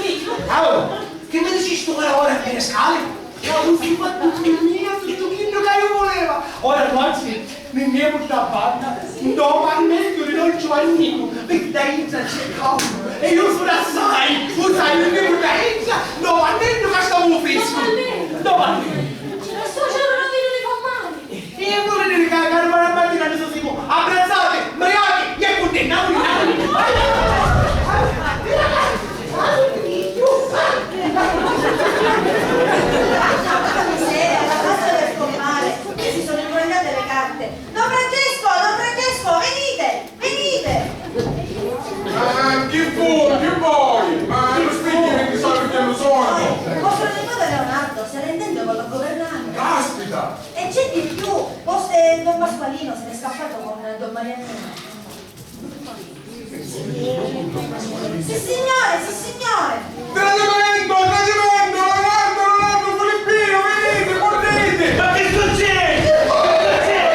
Allora, che mi dicistu ora, ora a Pinescali? Ca u si fattu pi mia tuttu chiddu ca iu vuleva. Ora nuatri mi nn'emu dda banna, ntô parmegghio di don Giuvanninu, picchì dda intra c'è caudu e iu sugnu assai, u sai, mi nn'emu dda intra, ntô parmegghio ca stamu friscu. Ntô parmegghio. Ntô parmegghio. Sto cielo non vede le fa male. E vuoi vedere che arriva la mattina di Sosimo, abbrazzati, mbriachi, e condannati, Napoli, Napoli. Porca miseria, la faccia del compare. Qui si sono imbrogliate le carte. Don Francesco, don Francesco, venite, venite. Ma chi fu? Chi vuoi? Ma non spieghi che ti so che non sono. Vostro nipote Leonardo se la intende con la governante. Caspita! E c'è di più, vostro don Pasqualino se n'è scappato con don Marianino. Sissignore, sissignore! Tradimento, tradimento, Leonardo, Leonardo, Filippino, venite, correte! Ma che succede? Che succede?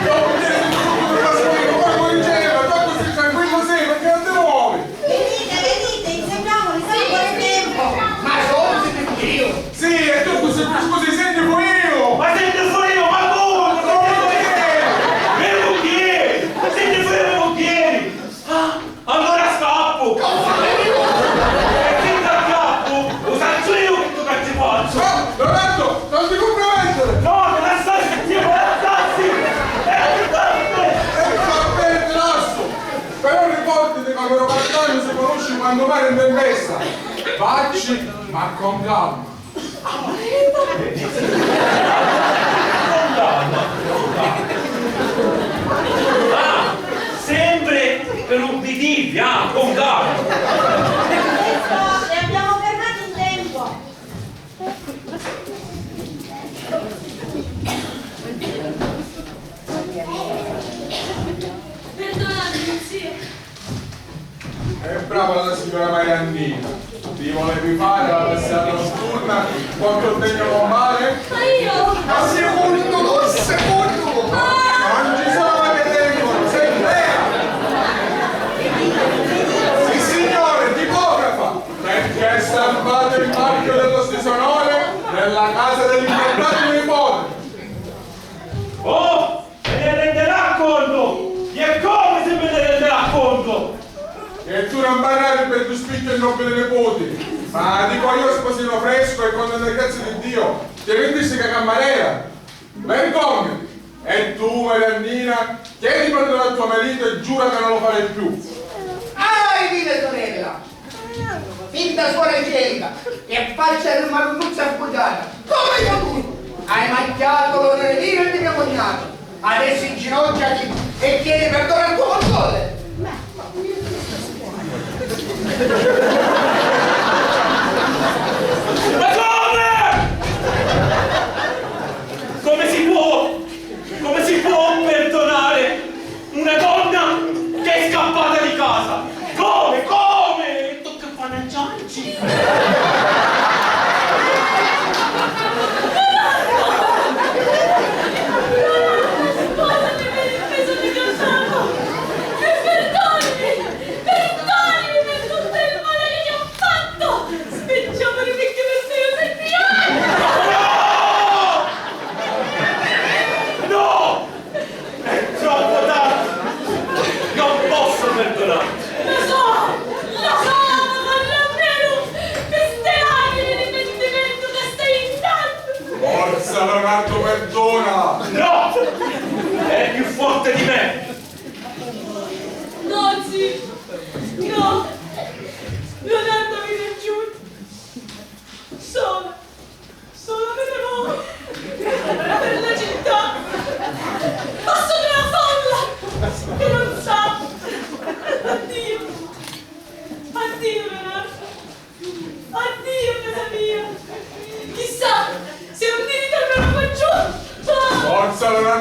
Dopo che tutto il Pasqualino, poi corriggeva, tanto sei tranquillo, sì, perché non ti muovi? Venite, venite, inseguiamoli, siamo ancora in tempo. Ma solo se ti fu io. Sì, e tu scusi, scusi, senti fu io. Ma senti fu io, ma come? Ma senti fu io? Me mugghieri! Senti fu io, me mugghieri! Ah, allora scappo! E se scappo, lo saccio io che tu che ci faccio! No, Leonardo, non ti compromettere! No, te lasciassi, Dio, me lasciassi! Eh, scappo! Eh, va bene, ti lascio! Però ricordati che Amaro Marcano si conosce quando mare in tempesta. Vacci, ma con calma. Con calma, con calma. Ah, sempre per ubbidirvi, ah, con calma. Questo, e abbiamo fermato in tempo. Perdonatemi, zio. È brava la signora Mariannina. Ti volevi fare la passeggiata notturna quanto tegno con male? Ma io? Ma secondo, secondo! Non ci sono che tengo, sei vera! Sì, signore, tipografa! Perché è stampato il marchio del vostro disonore nella casa dell'importato nipote. Oh, se ne renderà conto! E come se me ne renderà conto? E tu non parlare per tu spicchio e nobile nipote, ma dico io, sposino fresco e con la grazia di Dio, ti rendissi che cammarera. Vergognati! E tu, Mariannina, chiedi perdono a tuo marito e giura che non lo farai più. Ah, vide, sorella! Finta suora Angelica e faccia di marunnuzza sbugiata, come io tu! Hai macchiato l'onore mio e di mio cognato. Adesso inginocchiati e chiedi perdono al tuo controllo. Ma come? Come si può? Come si può perdonare una donna che è scappata di casa? Come? Come? Tocca fare cianci. Scusami per il peso che ti ho dato. E perdonami, perdonami per tutto il male che ti ho fatto. Spingiamolo perché per te io sei più. No! No! È troppo tardi! Non posso perdonarti! Lo so! Lo so! Ma davvero!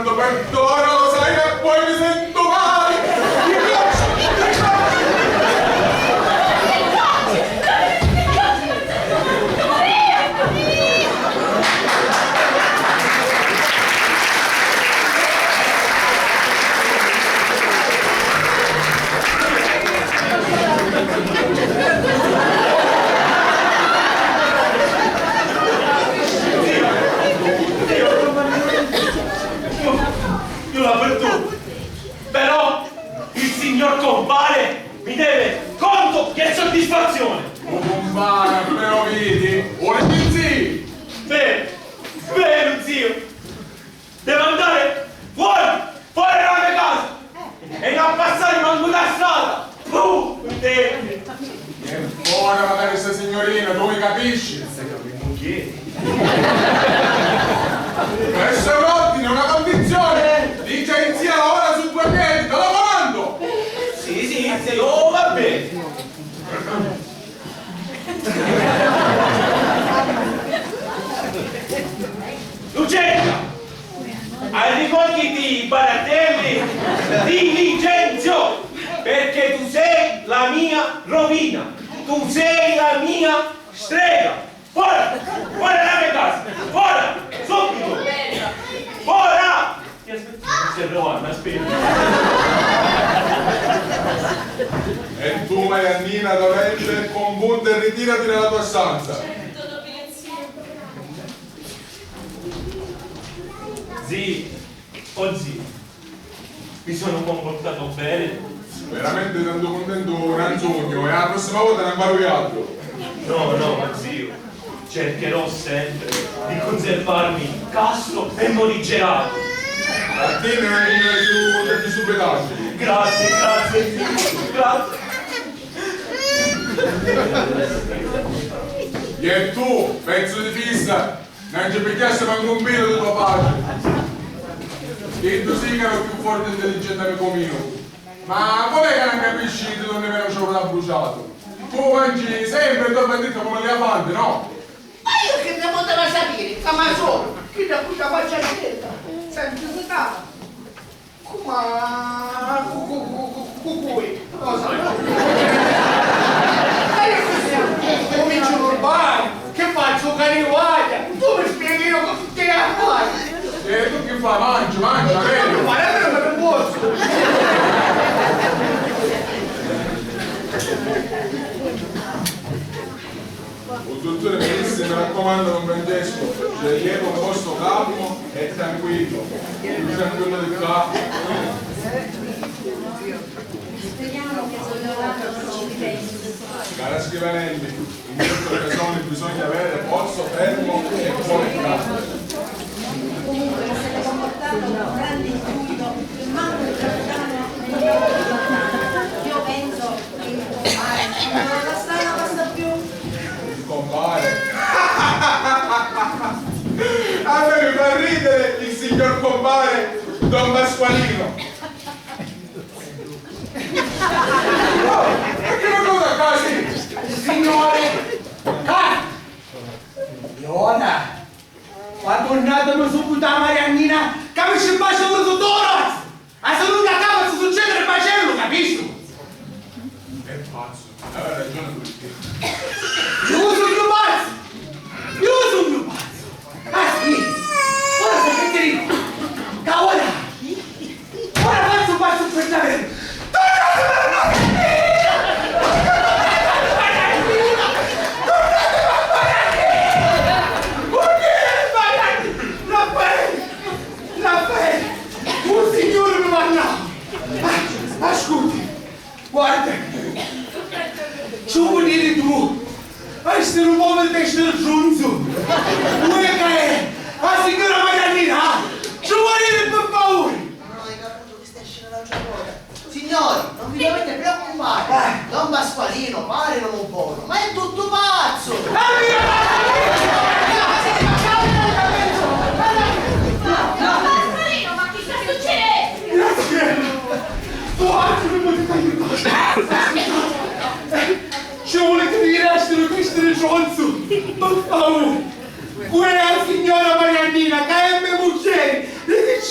Perdona, lo sai che poi mi sento male. Mi piace, mi piace. Io la perdono, però il signor compare mi deve conto e soddisfazione. Oh, compare, però vedi, vuole zio. Vero, vero, zio. Devo andare fuori, fuori dalla mia casa e non passare manco da strada. Puh, te. E ora magari sta signorina, tu mi capisci? Questo è un ordine, una condizione. Dice in zia lavora su due piedi, te lo comando. Sì, sì, sì, oh, va bene. Lucenza, arricògghiti i baratelli di Vincenzo, perché tu sei la mia rovina, tu sei la mia strega. Fora! Fora dalla mia casa! Fora! Subito! Fora! Ti aspetto, ti sto provando, aspetta. E tu, Mariannina, dolente e compunta, ritirati dalla tua stanza. Zì, oh zì, mi sono comportato bene? Veramente tanto contento non sogno, e la prossima volta non parlo di altro. No, no, zio, cercherò sempre di conservarmi castro e morigerato. A te ne vengono più tanti subetaggi. Grazie, grazie, zio, grazie. E tu, pezzo di fissa, non ci pigliassi manco un pelo di tua pace. Che tu sì che ero più forte e intelligente amico mio. Ma com'è che non capisci di dove viene ciò da bruciato? Tu mangi sempre e dormi dritto come l'elefante, no? Ma io che ne poteva sapere? Che ma sono, chi da qui da faccia scelta, senza stare. Come? Cu, cu, cu, cu, cu cui? Cosa? Ma io così, comincio l'urbano, che faccio? Cani guaglia? Tu mi spieghi io che affari? E tu che fai? Mangi, mangi, vero? Ma io non posso. Un duttore mi disse, mi raccomando, don Francesco, scegliete un posto calmo e tranquillo, più tranquillo di qua. Cara scrivenelli, in certe occasioni bisogna avere polso fermo e cuore calmo. Comunque, vi state comportando con grande intuito, manco il capitano. Io penso che il compare non la strada passa più. Il compare? A me mi fa ridere il signor compare Don Pasqualino. Oh, e che cosa quasi? Signore, ah! Iona, ma turnatemi subito a Mariannina, ca mi ci bacia un tuttora! A salute a capa si succede il macello, capisci? È pazzo, aveva ragione lui. Io sognu pazzu! Io sognu pazzu! Ah sì? Ora sapete dico, ca ora, ora fazzu un pazzu per davvero! Tornate per Mariannina! Tornate per Mariannina! Tornate per Mariannina! Tornate per Mariannina! Raffaele! Raffaele! Un signore mi manna! Ah, ascolti! Guarda, ci vuoi dire tu? Hai sti poveri testi del giunzu! Vuoi che è? La signora Mariannina! Ci vuoi dire per favore? Non hai capito che stai scena l'altra volta? Signori, non vi dovete preoccupare. Eh. Don Pasqualino pare un uomo buono, ma è tutto pazzo! Pasqualino, ma chi sta succedendo? Grazie! Tu altro mi potete aiutare! Ci volete dire a sti tristi risonzu? Per favore! Pure la signora Mariannina, che è mia mugghieri, li dici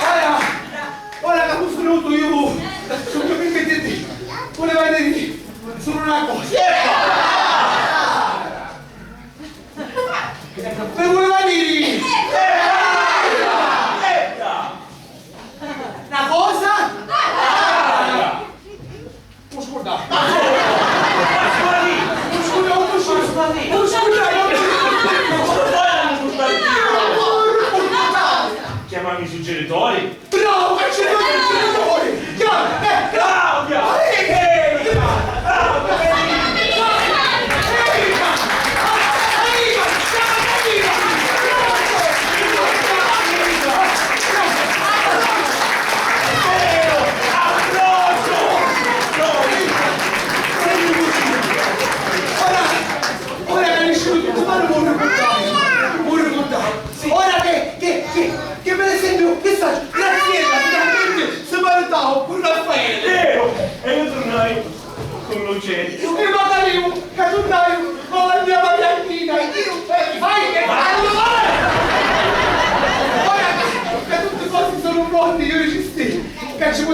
Ora, ora ca fu finutu, iu, si mi pirmittiti, vuleva diri sulu na cosa. Mi vuleva diri na cosa? M'u scurdau. M'u scurdau, m'u scurdau.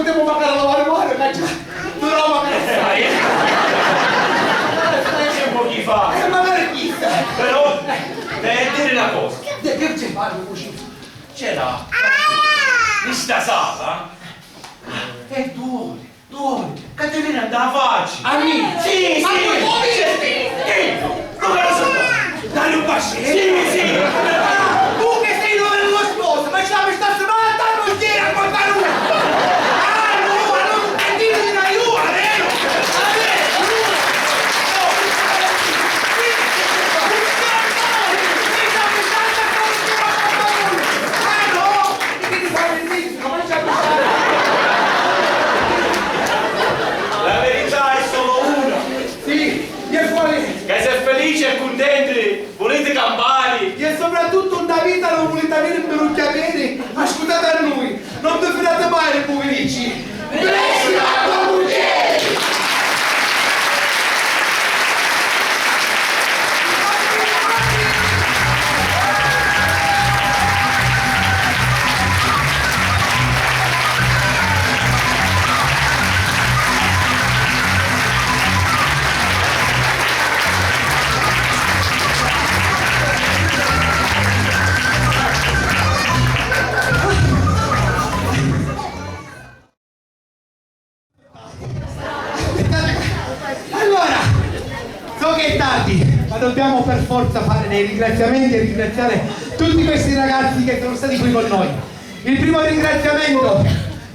Devo magari lavare male, ma già, però magari stai. Magari stai un po' chi fa. Eh, magari chi sa. Però, devi dire una cosa. Che, che c'è, Mario, così? C'era in sta sala e due, due, Caterina andava a faccia. A me? Sì, sì. Ma tu come? Sì. Come lo so? Dario Basci? Sì, sì. Ah, tu che sei il nome dello sposo, ma ci la sta semana, non c'era qualcuno. Ah, no, ma non ti dico di aiuto, vero? La verità è solo una. Sì, e qual è? Che se felici e cuntenti vuliti campari. E soprattutto nta vita non vuliti avere brutti averi. Ascoltate a noi, non vi fidate mai dei povericci. Cresci la tua mugghieri! Allora, so che è tardi, ma dobbiamo per forza fare dei ringraziamenti e ringraziare tutti questi ragazzi che sono stati qui con noi. Il primo ringraziamento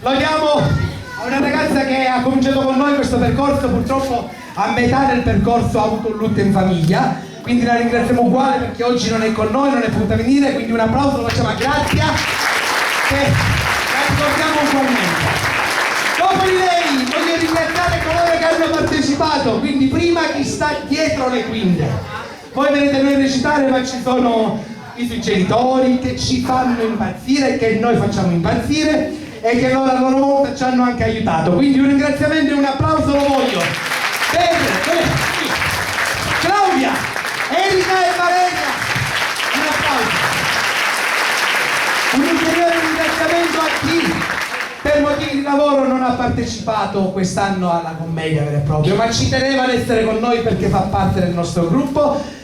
lo diamo a una ragazza che ha cominciato con noi questo percorso, purtroppo a metà del percorso ha avuto un lutto in famiglia, quindi la ringraziamo uguale perché oggi non è con noi, non è potuta venire, quindi un applauso lo facciamo a Grazia, che la ricordiamo ugualmente. Dopo di lei voglio ringraziare coloro che hanno partecipato, quindi prima chi sta dietro le quinte. Voi vedete noi recitare, ma ci sono i suoi genitori che ci fanno impazzire e che noi facciamo impazzire e che loro a loro volta ci hanno anche aiutato. Quindi un ringraziamento e un applauso lo voglio per, eh, sì. Claudia, Erika e Valeria. Un applauso. Un ulteriore ringraziamento a chi per motivi di lavoro non ha partecipato quest'anno alla commedia vera e propria, ma ci teneva ad essere con noi perché fa parte del nostro gruppo.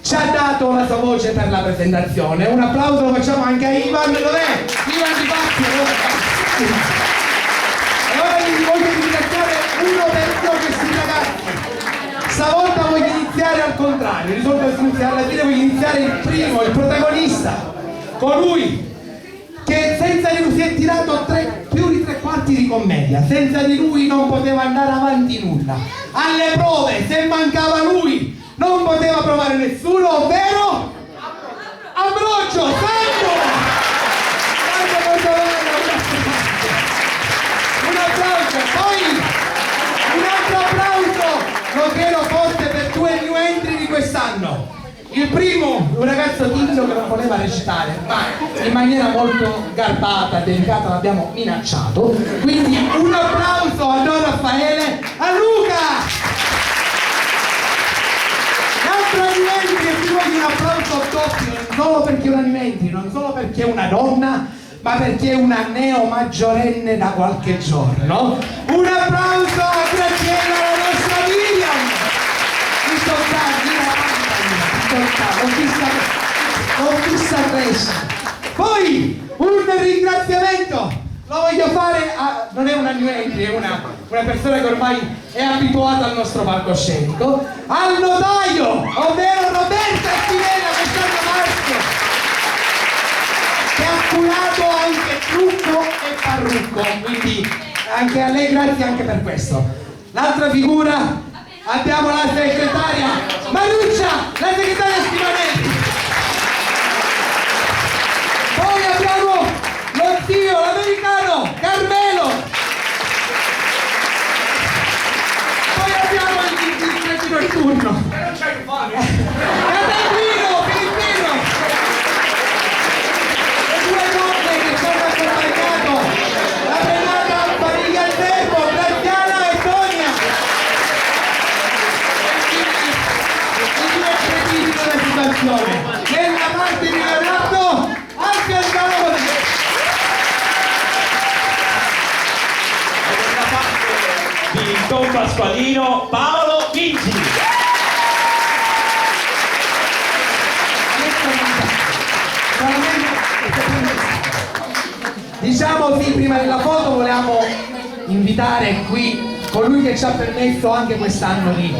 Ci ha dato la sua voce per la presentazione. Un applauso lo facciamo anche a Ivan. Dov'è? Ivan Di Fazio, dov'è? E ora vi voglio ringraziare uno per uno questi ragazzi. Stavolta voglio iniziare al contrario, di solito si inizia alla fine, voglio iniziare il primo, il protagonista, colui che senza di lui si è tirato tre, più di tre quarti di commedia, senza di lui non poteva andare avanti nulla. Alle prove, se mancava lui, non poteva provare nessuno, ovvero Ambrogio Santo! Grande Ambrogio Santo! Un applauso, poi un altro applauso lo credo forte per due new entry di quest'anno. Il primo, un ragazzo timido che non voleva recitare, ma in maniera molto garbata, delicata, l'abbiamo minacciato. Quindi un applauso a Don Raffaele, a Luca! L'altra new entry, e qui voglio un applauso doppio, non solo perché è una new entry, non solo perché è una donna, ma perché è una neo maggiorenne da qualche giorno. Un applauso a Graziella, la nostra Miriam! Mi tocca, mi tocca, l'ho vista, l'ho vista crescere. Poi un ringraziamento lo voglio fare a, non è una new entry, è una, una persona che ormai è abituata al nostro palcoscenico, al notaio, ovvero Roberta Spinella, quest'anno maschio, che ha curato anche trucco e parrucco, quindi anche a lei grazie anche per questo. L'altra figura, abbiamo la segretaria Maruccia, la segretaria Stivanetti. Poi abbiamo lo zio, l'americano, Carmelo. Poi abbiamo il, il, il cretino di turno. Caterino, Filippino. Le due donne che ci hanno accompagnato, la Renata Famiglia Albergo, Graziana e Tonia. Incredibile la situazione. Nella parte di Leonardo, Anche il calore! Don Pasqualino Paolo Vinci. Diciamo sì, prima della foto volevamo invitare qui colui che ci ha permesso anche quest'anno di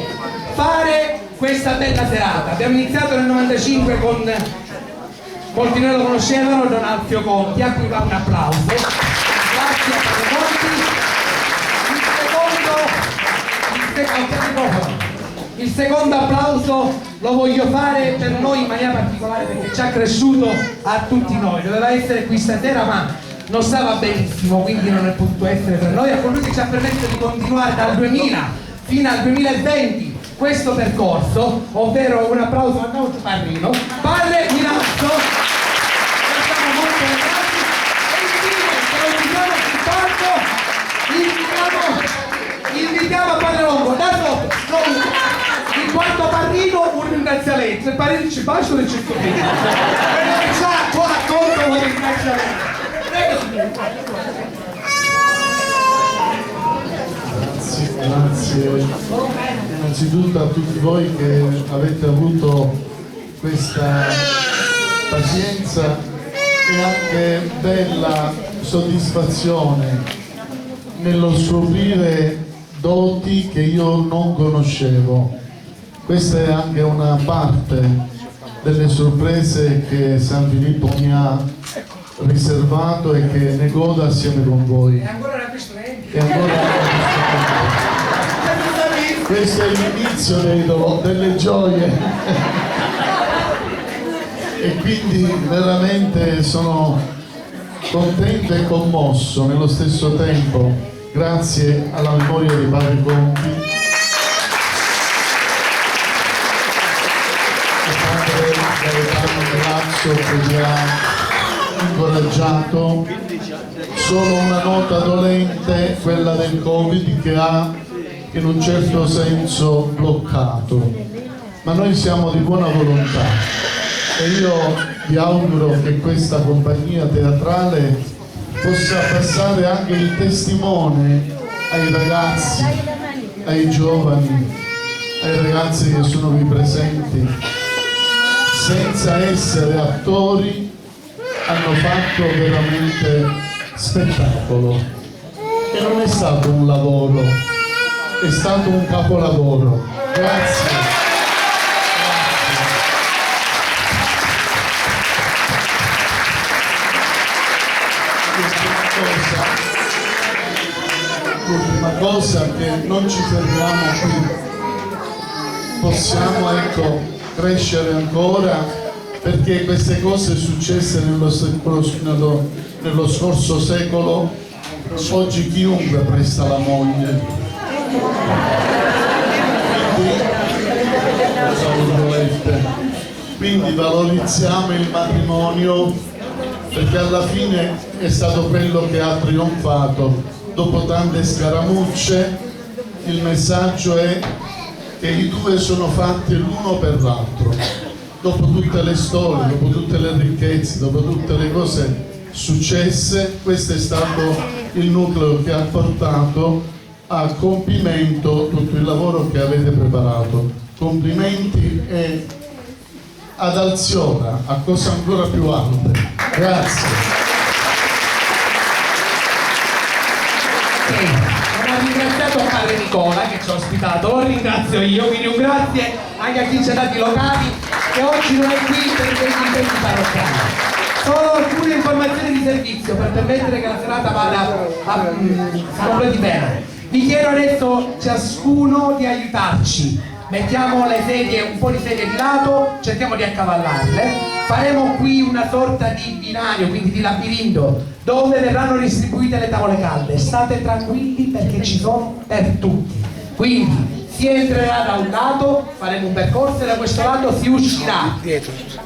fare questa bella serata. Abbiamo iniziato nel novantacinque con, molti di noi lo conoscevano, Don Alfio Conti, a cui va un applauso. Grazie a Paolo Conti. Il secondo, il se- al microfono. Il secondo applauso lo voglio fare per noi in maniera particolare perché ci ha cresciuto a tutti noi. Doveva essere qui stasera, ma non stava benissimo, quindi non è potuto essere tra noi. A colui che ci ha permesso di continuare dal duemila fino al duemilaventi questo percorso, ovvero un applauso a nostro padrino, padre Milazzo. Siamo molto onorati. E infine, se non ci sono più tanto, invitiamo Invitiamo a Padre Longo, da sotto, noi, in quanto parrino, un ringraziamento. Se parrino ci basta, non ci sto bene. Quello che c'ha ancora conto un ringraziamento. Prego, signore. Grazie, grazie. Innanzitutto a tutti voi che avete avuto questa pazienza e anche bella soddisfazione nello scoprire doti che io non conoscevo. Questa è anche una parte delle sorprese che San Filippo mi ha riservato e che ne godo assieme con voi. E ancora non ha visto niente. E ancora non ha visto niente. Questo è l'inizio dei do- delle gioie. E quindi veramente sono contento e commosso nello stesso tempo, grazie alla memoria di padre Conti e padre Gaetano Milazzo che mi ha incoraggiato. Solo una nota dolente, quella del Covid, che ha in un certo senso bloccato. Ma noi siamo di buona volontà e io vi auguro che questa compagnia teatrale possa passare anche il testimone ai ragazzi, ai giovani, ai ragazzi che sono qui presenti, senza essere attori hanno fatto veramente spettacolo. E non è stato un lavoro, è stato un capolavoro. Grazie. L'ultima cosa, l'ultima cosa, che non ci fermiamo qui, possiamo, ecco, crescere ancora, perché queste cose successe nello, se- nello, nello scorso secolo, oggi chiunque presta la moglie. Quindi, tra virgolette, quindi valorizziamo il matrimonio, perché alla fine è stato quello che ha trionfato. Dopo tante scaramucce, il messaggio è che i due sono fatti l'uno per l'altro. Dopo tutte le storie, dopo tutte le ricchezze, dopo tutte le cose successe, questo è stato il nucleo che ha portato a compimento tutto il lavoro che avete preparato. Complimenti e ad Alziora, a cose ancora più alte. Grazie. Sì, non ha ringraziato padre Nicola che ci ha ospitato, lo ringrazio io, quindi un grazie anche a chi ci ha dato i locali che oggi non è qui per degli impegni parrocchiali. Solo alcune informazioni di servizio per permettere che la serata vada a, mm, si completi bene. Vi chiedo adesso ciascuno di aiutarci. Mettiamo le sedie, un po' di sedie di lato, cerchiamo di accavallarle. Faremo qui una sorta di binario, quindi di labirinto, dove verranno distribuite le tavole calde. State tranquilli perché ci sono per tutti. Quindi si entrerà da un lato, faremo un percorso e da questo lato si uscirà.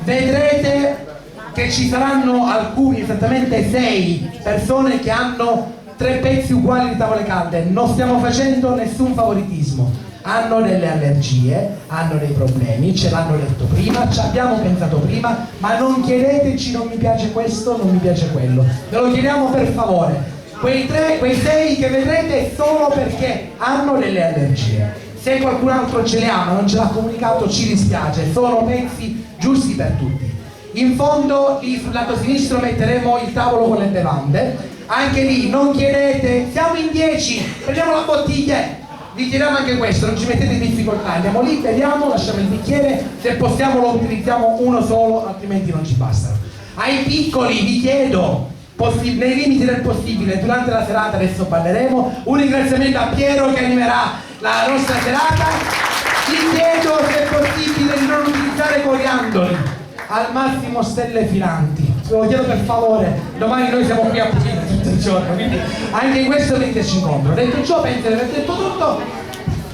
Vedrete che ci saranno alcuni, esattamente sei persone che hanno tre pezzi uguali di tavole calde. Non stiamo facendo nessun favoritismo. Hanno delle allergie, hanno dei problemi, ce l'hanno detto prima, ci abbiamo pensato prima, ma non chiedeteci non mi piace questo, non mi piace quello. Ve lo chiediamo per favore. Quei tre, quei sei che vedrete è solo perché hanno delle allergie. Se qualcun altro ce le ha ma non ce l'ha comunicato, ci dispiace, sono pezzi giusti per tutti. In fondo, lì sul lato sinistro, metteremo il tavolo con le bevande. Anche lì non chiedete, siamo in dieci, prendiamo la bottiglia. Vi chiediamo anche questo, non ci mettete in difficoltà, andiamo lì, beviamo, lasciamo il bicchiere, se possiamo lo utilizziamo uno solo, altrimenti non ci bastano. Ai piccoli vi chiedo, possi-, nei limiti del possibile, durante la serata, adesso balleremo, un ringraziamento a Piero che animerà la nostra serata. Vi chiedo, se possibile, di non utilizzare coriandoli, al massimo stelle filanti. Ve lo chiedo per favore, domani noi siamo qui a pulire tutto il giorno, quindi anche in questo veniteci incontro. Detto ciò, penso di aver detto tutto.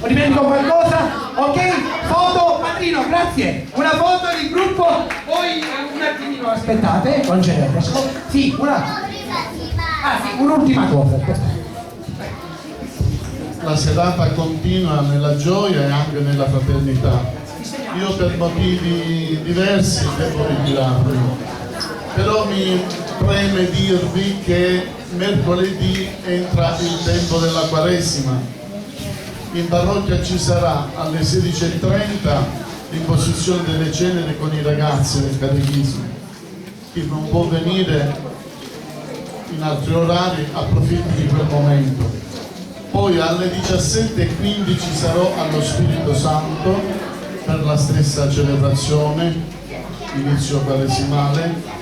Ho dimenticato qualcosa? Ok? Foto, padrino, grazie. Una foto di gruppo. Voi, eh, un attimino aspettate, concedeteci. Sì, una. Ah, sì, un'ultima cosa. La serata continua nella gioia e anche nella fraternità. Io per motivi diversi devo ritirarmi, però mi preme dirvi che mercoledì entra il tempo della Quaresima. In parrocchia ci sarà alle sedici e trenta l'imposizione delle ceneri con i ragazzi del catechismo. Chi non può venire in altri orari approfitti di quel momento. Poi alle diciassette e quindici sarò allo Spirito Santo per la stessa celebrazione, inizio quaresimale.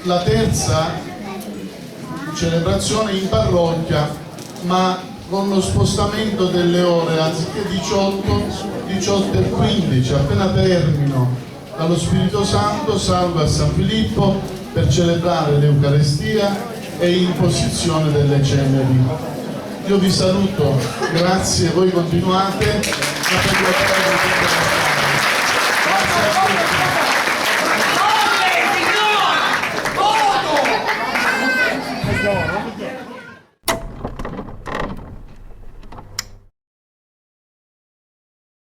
La terza celebrazione in parrocchia, ma con lo spostamento delle ore, anziché diciotto, diciotto e quindici. Appena termino dallo Spirito Santo salgo a San Filippo per celebrare l'Eucarestia e imposizione delle ceneri. Io vi saluto, grazie, voi continuate a frequentare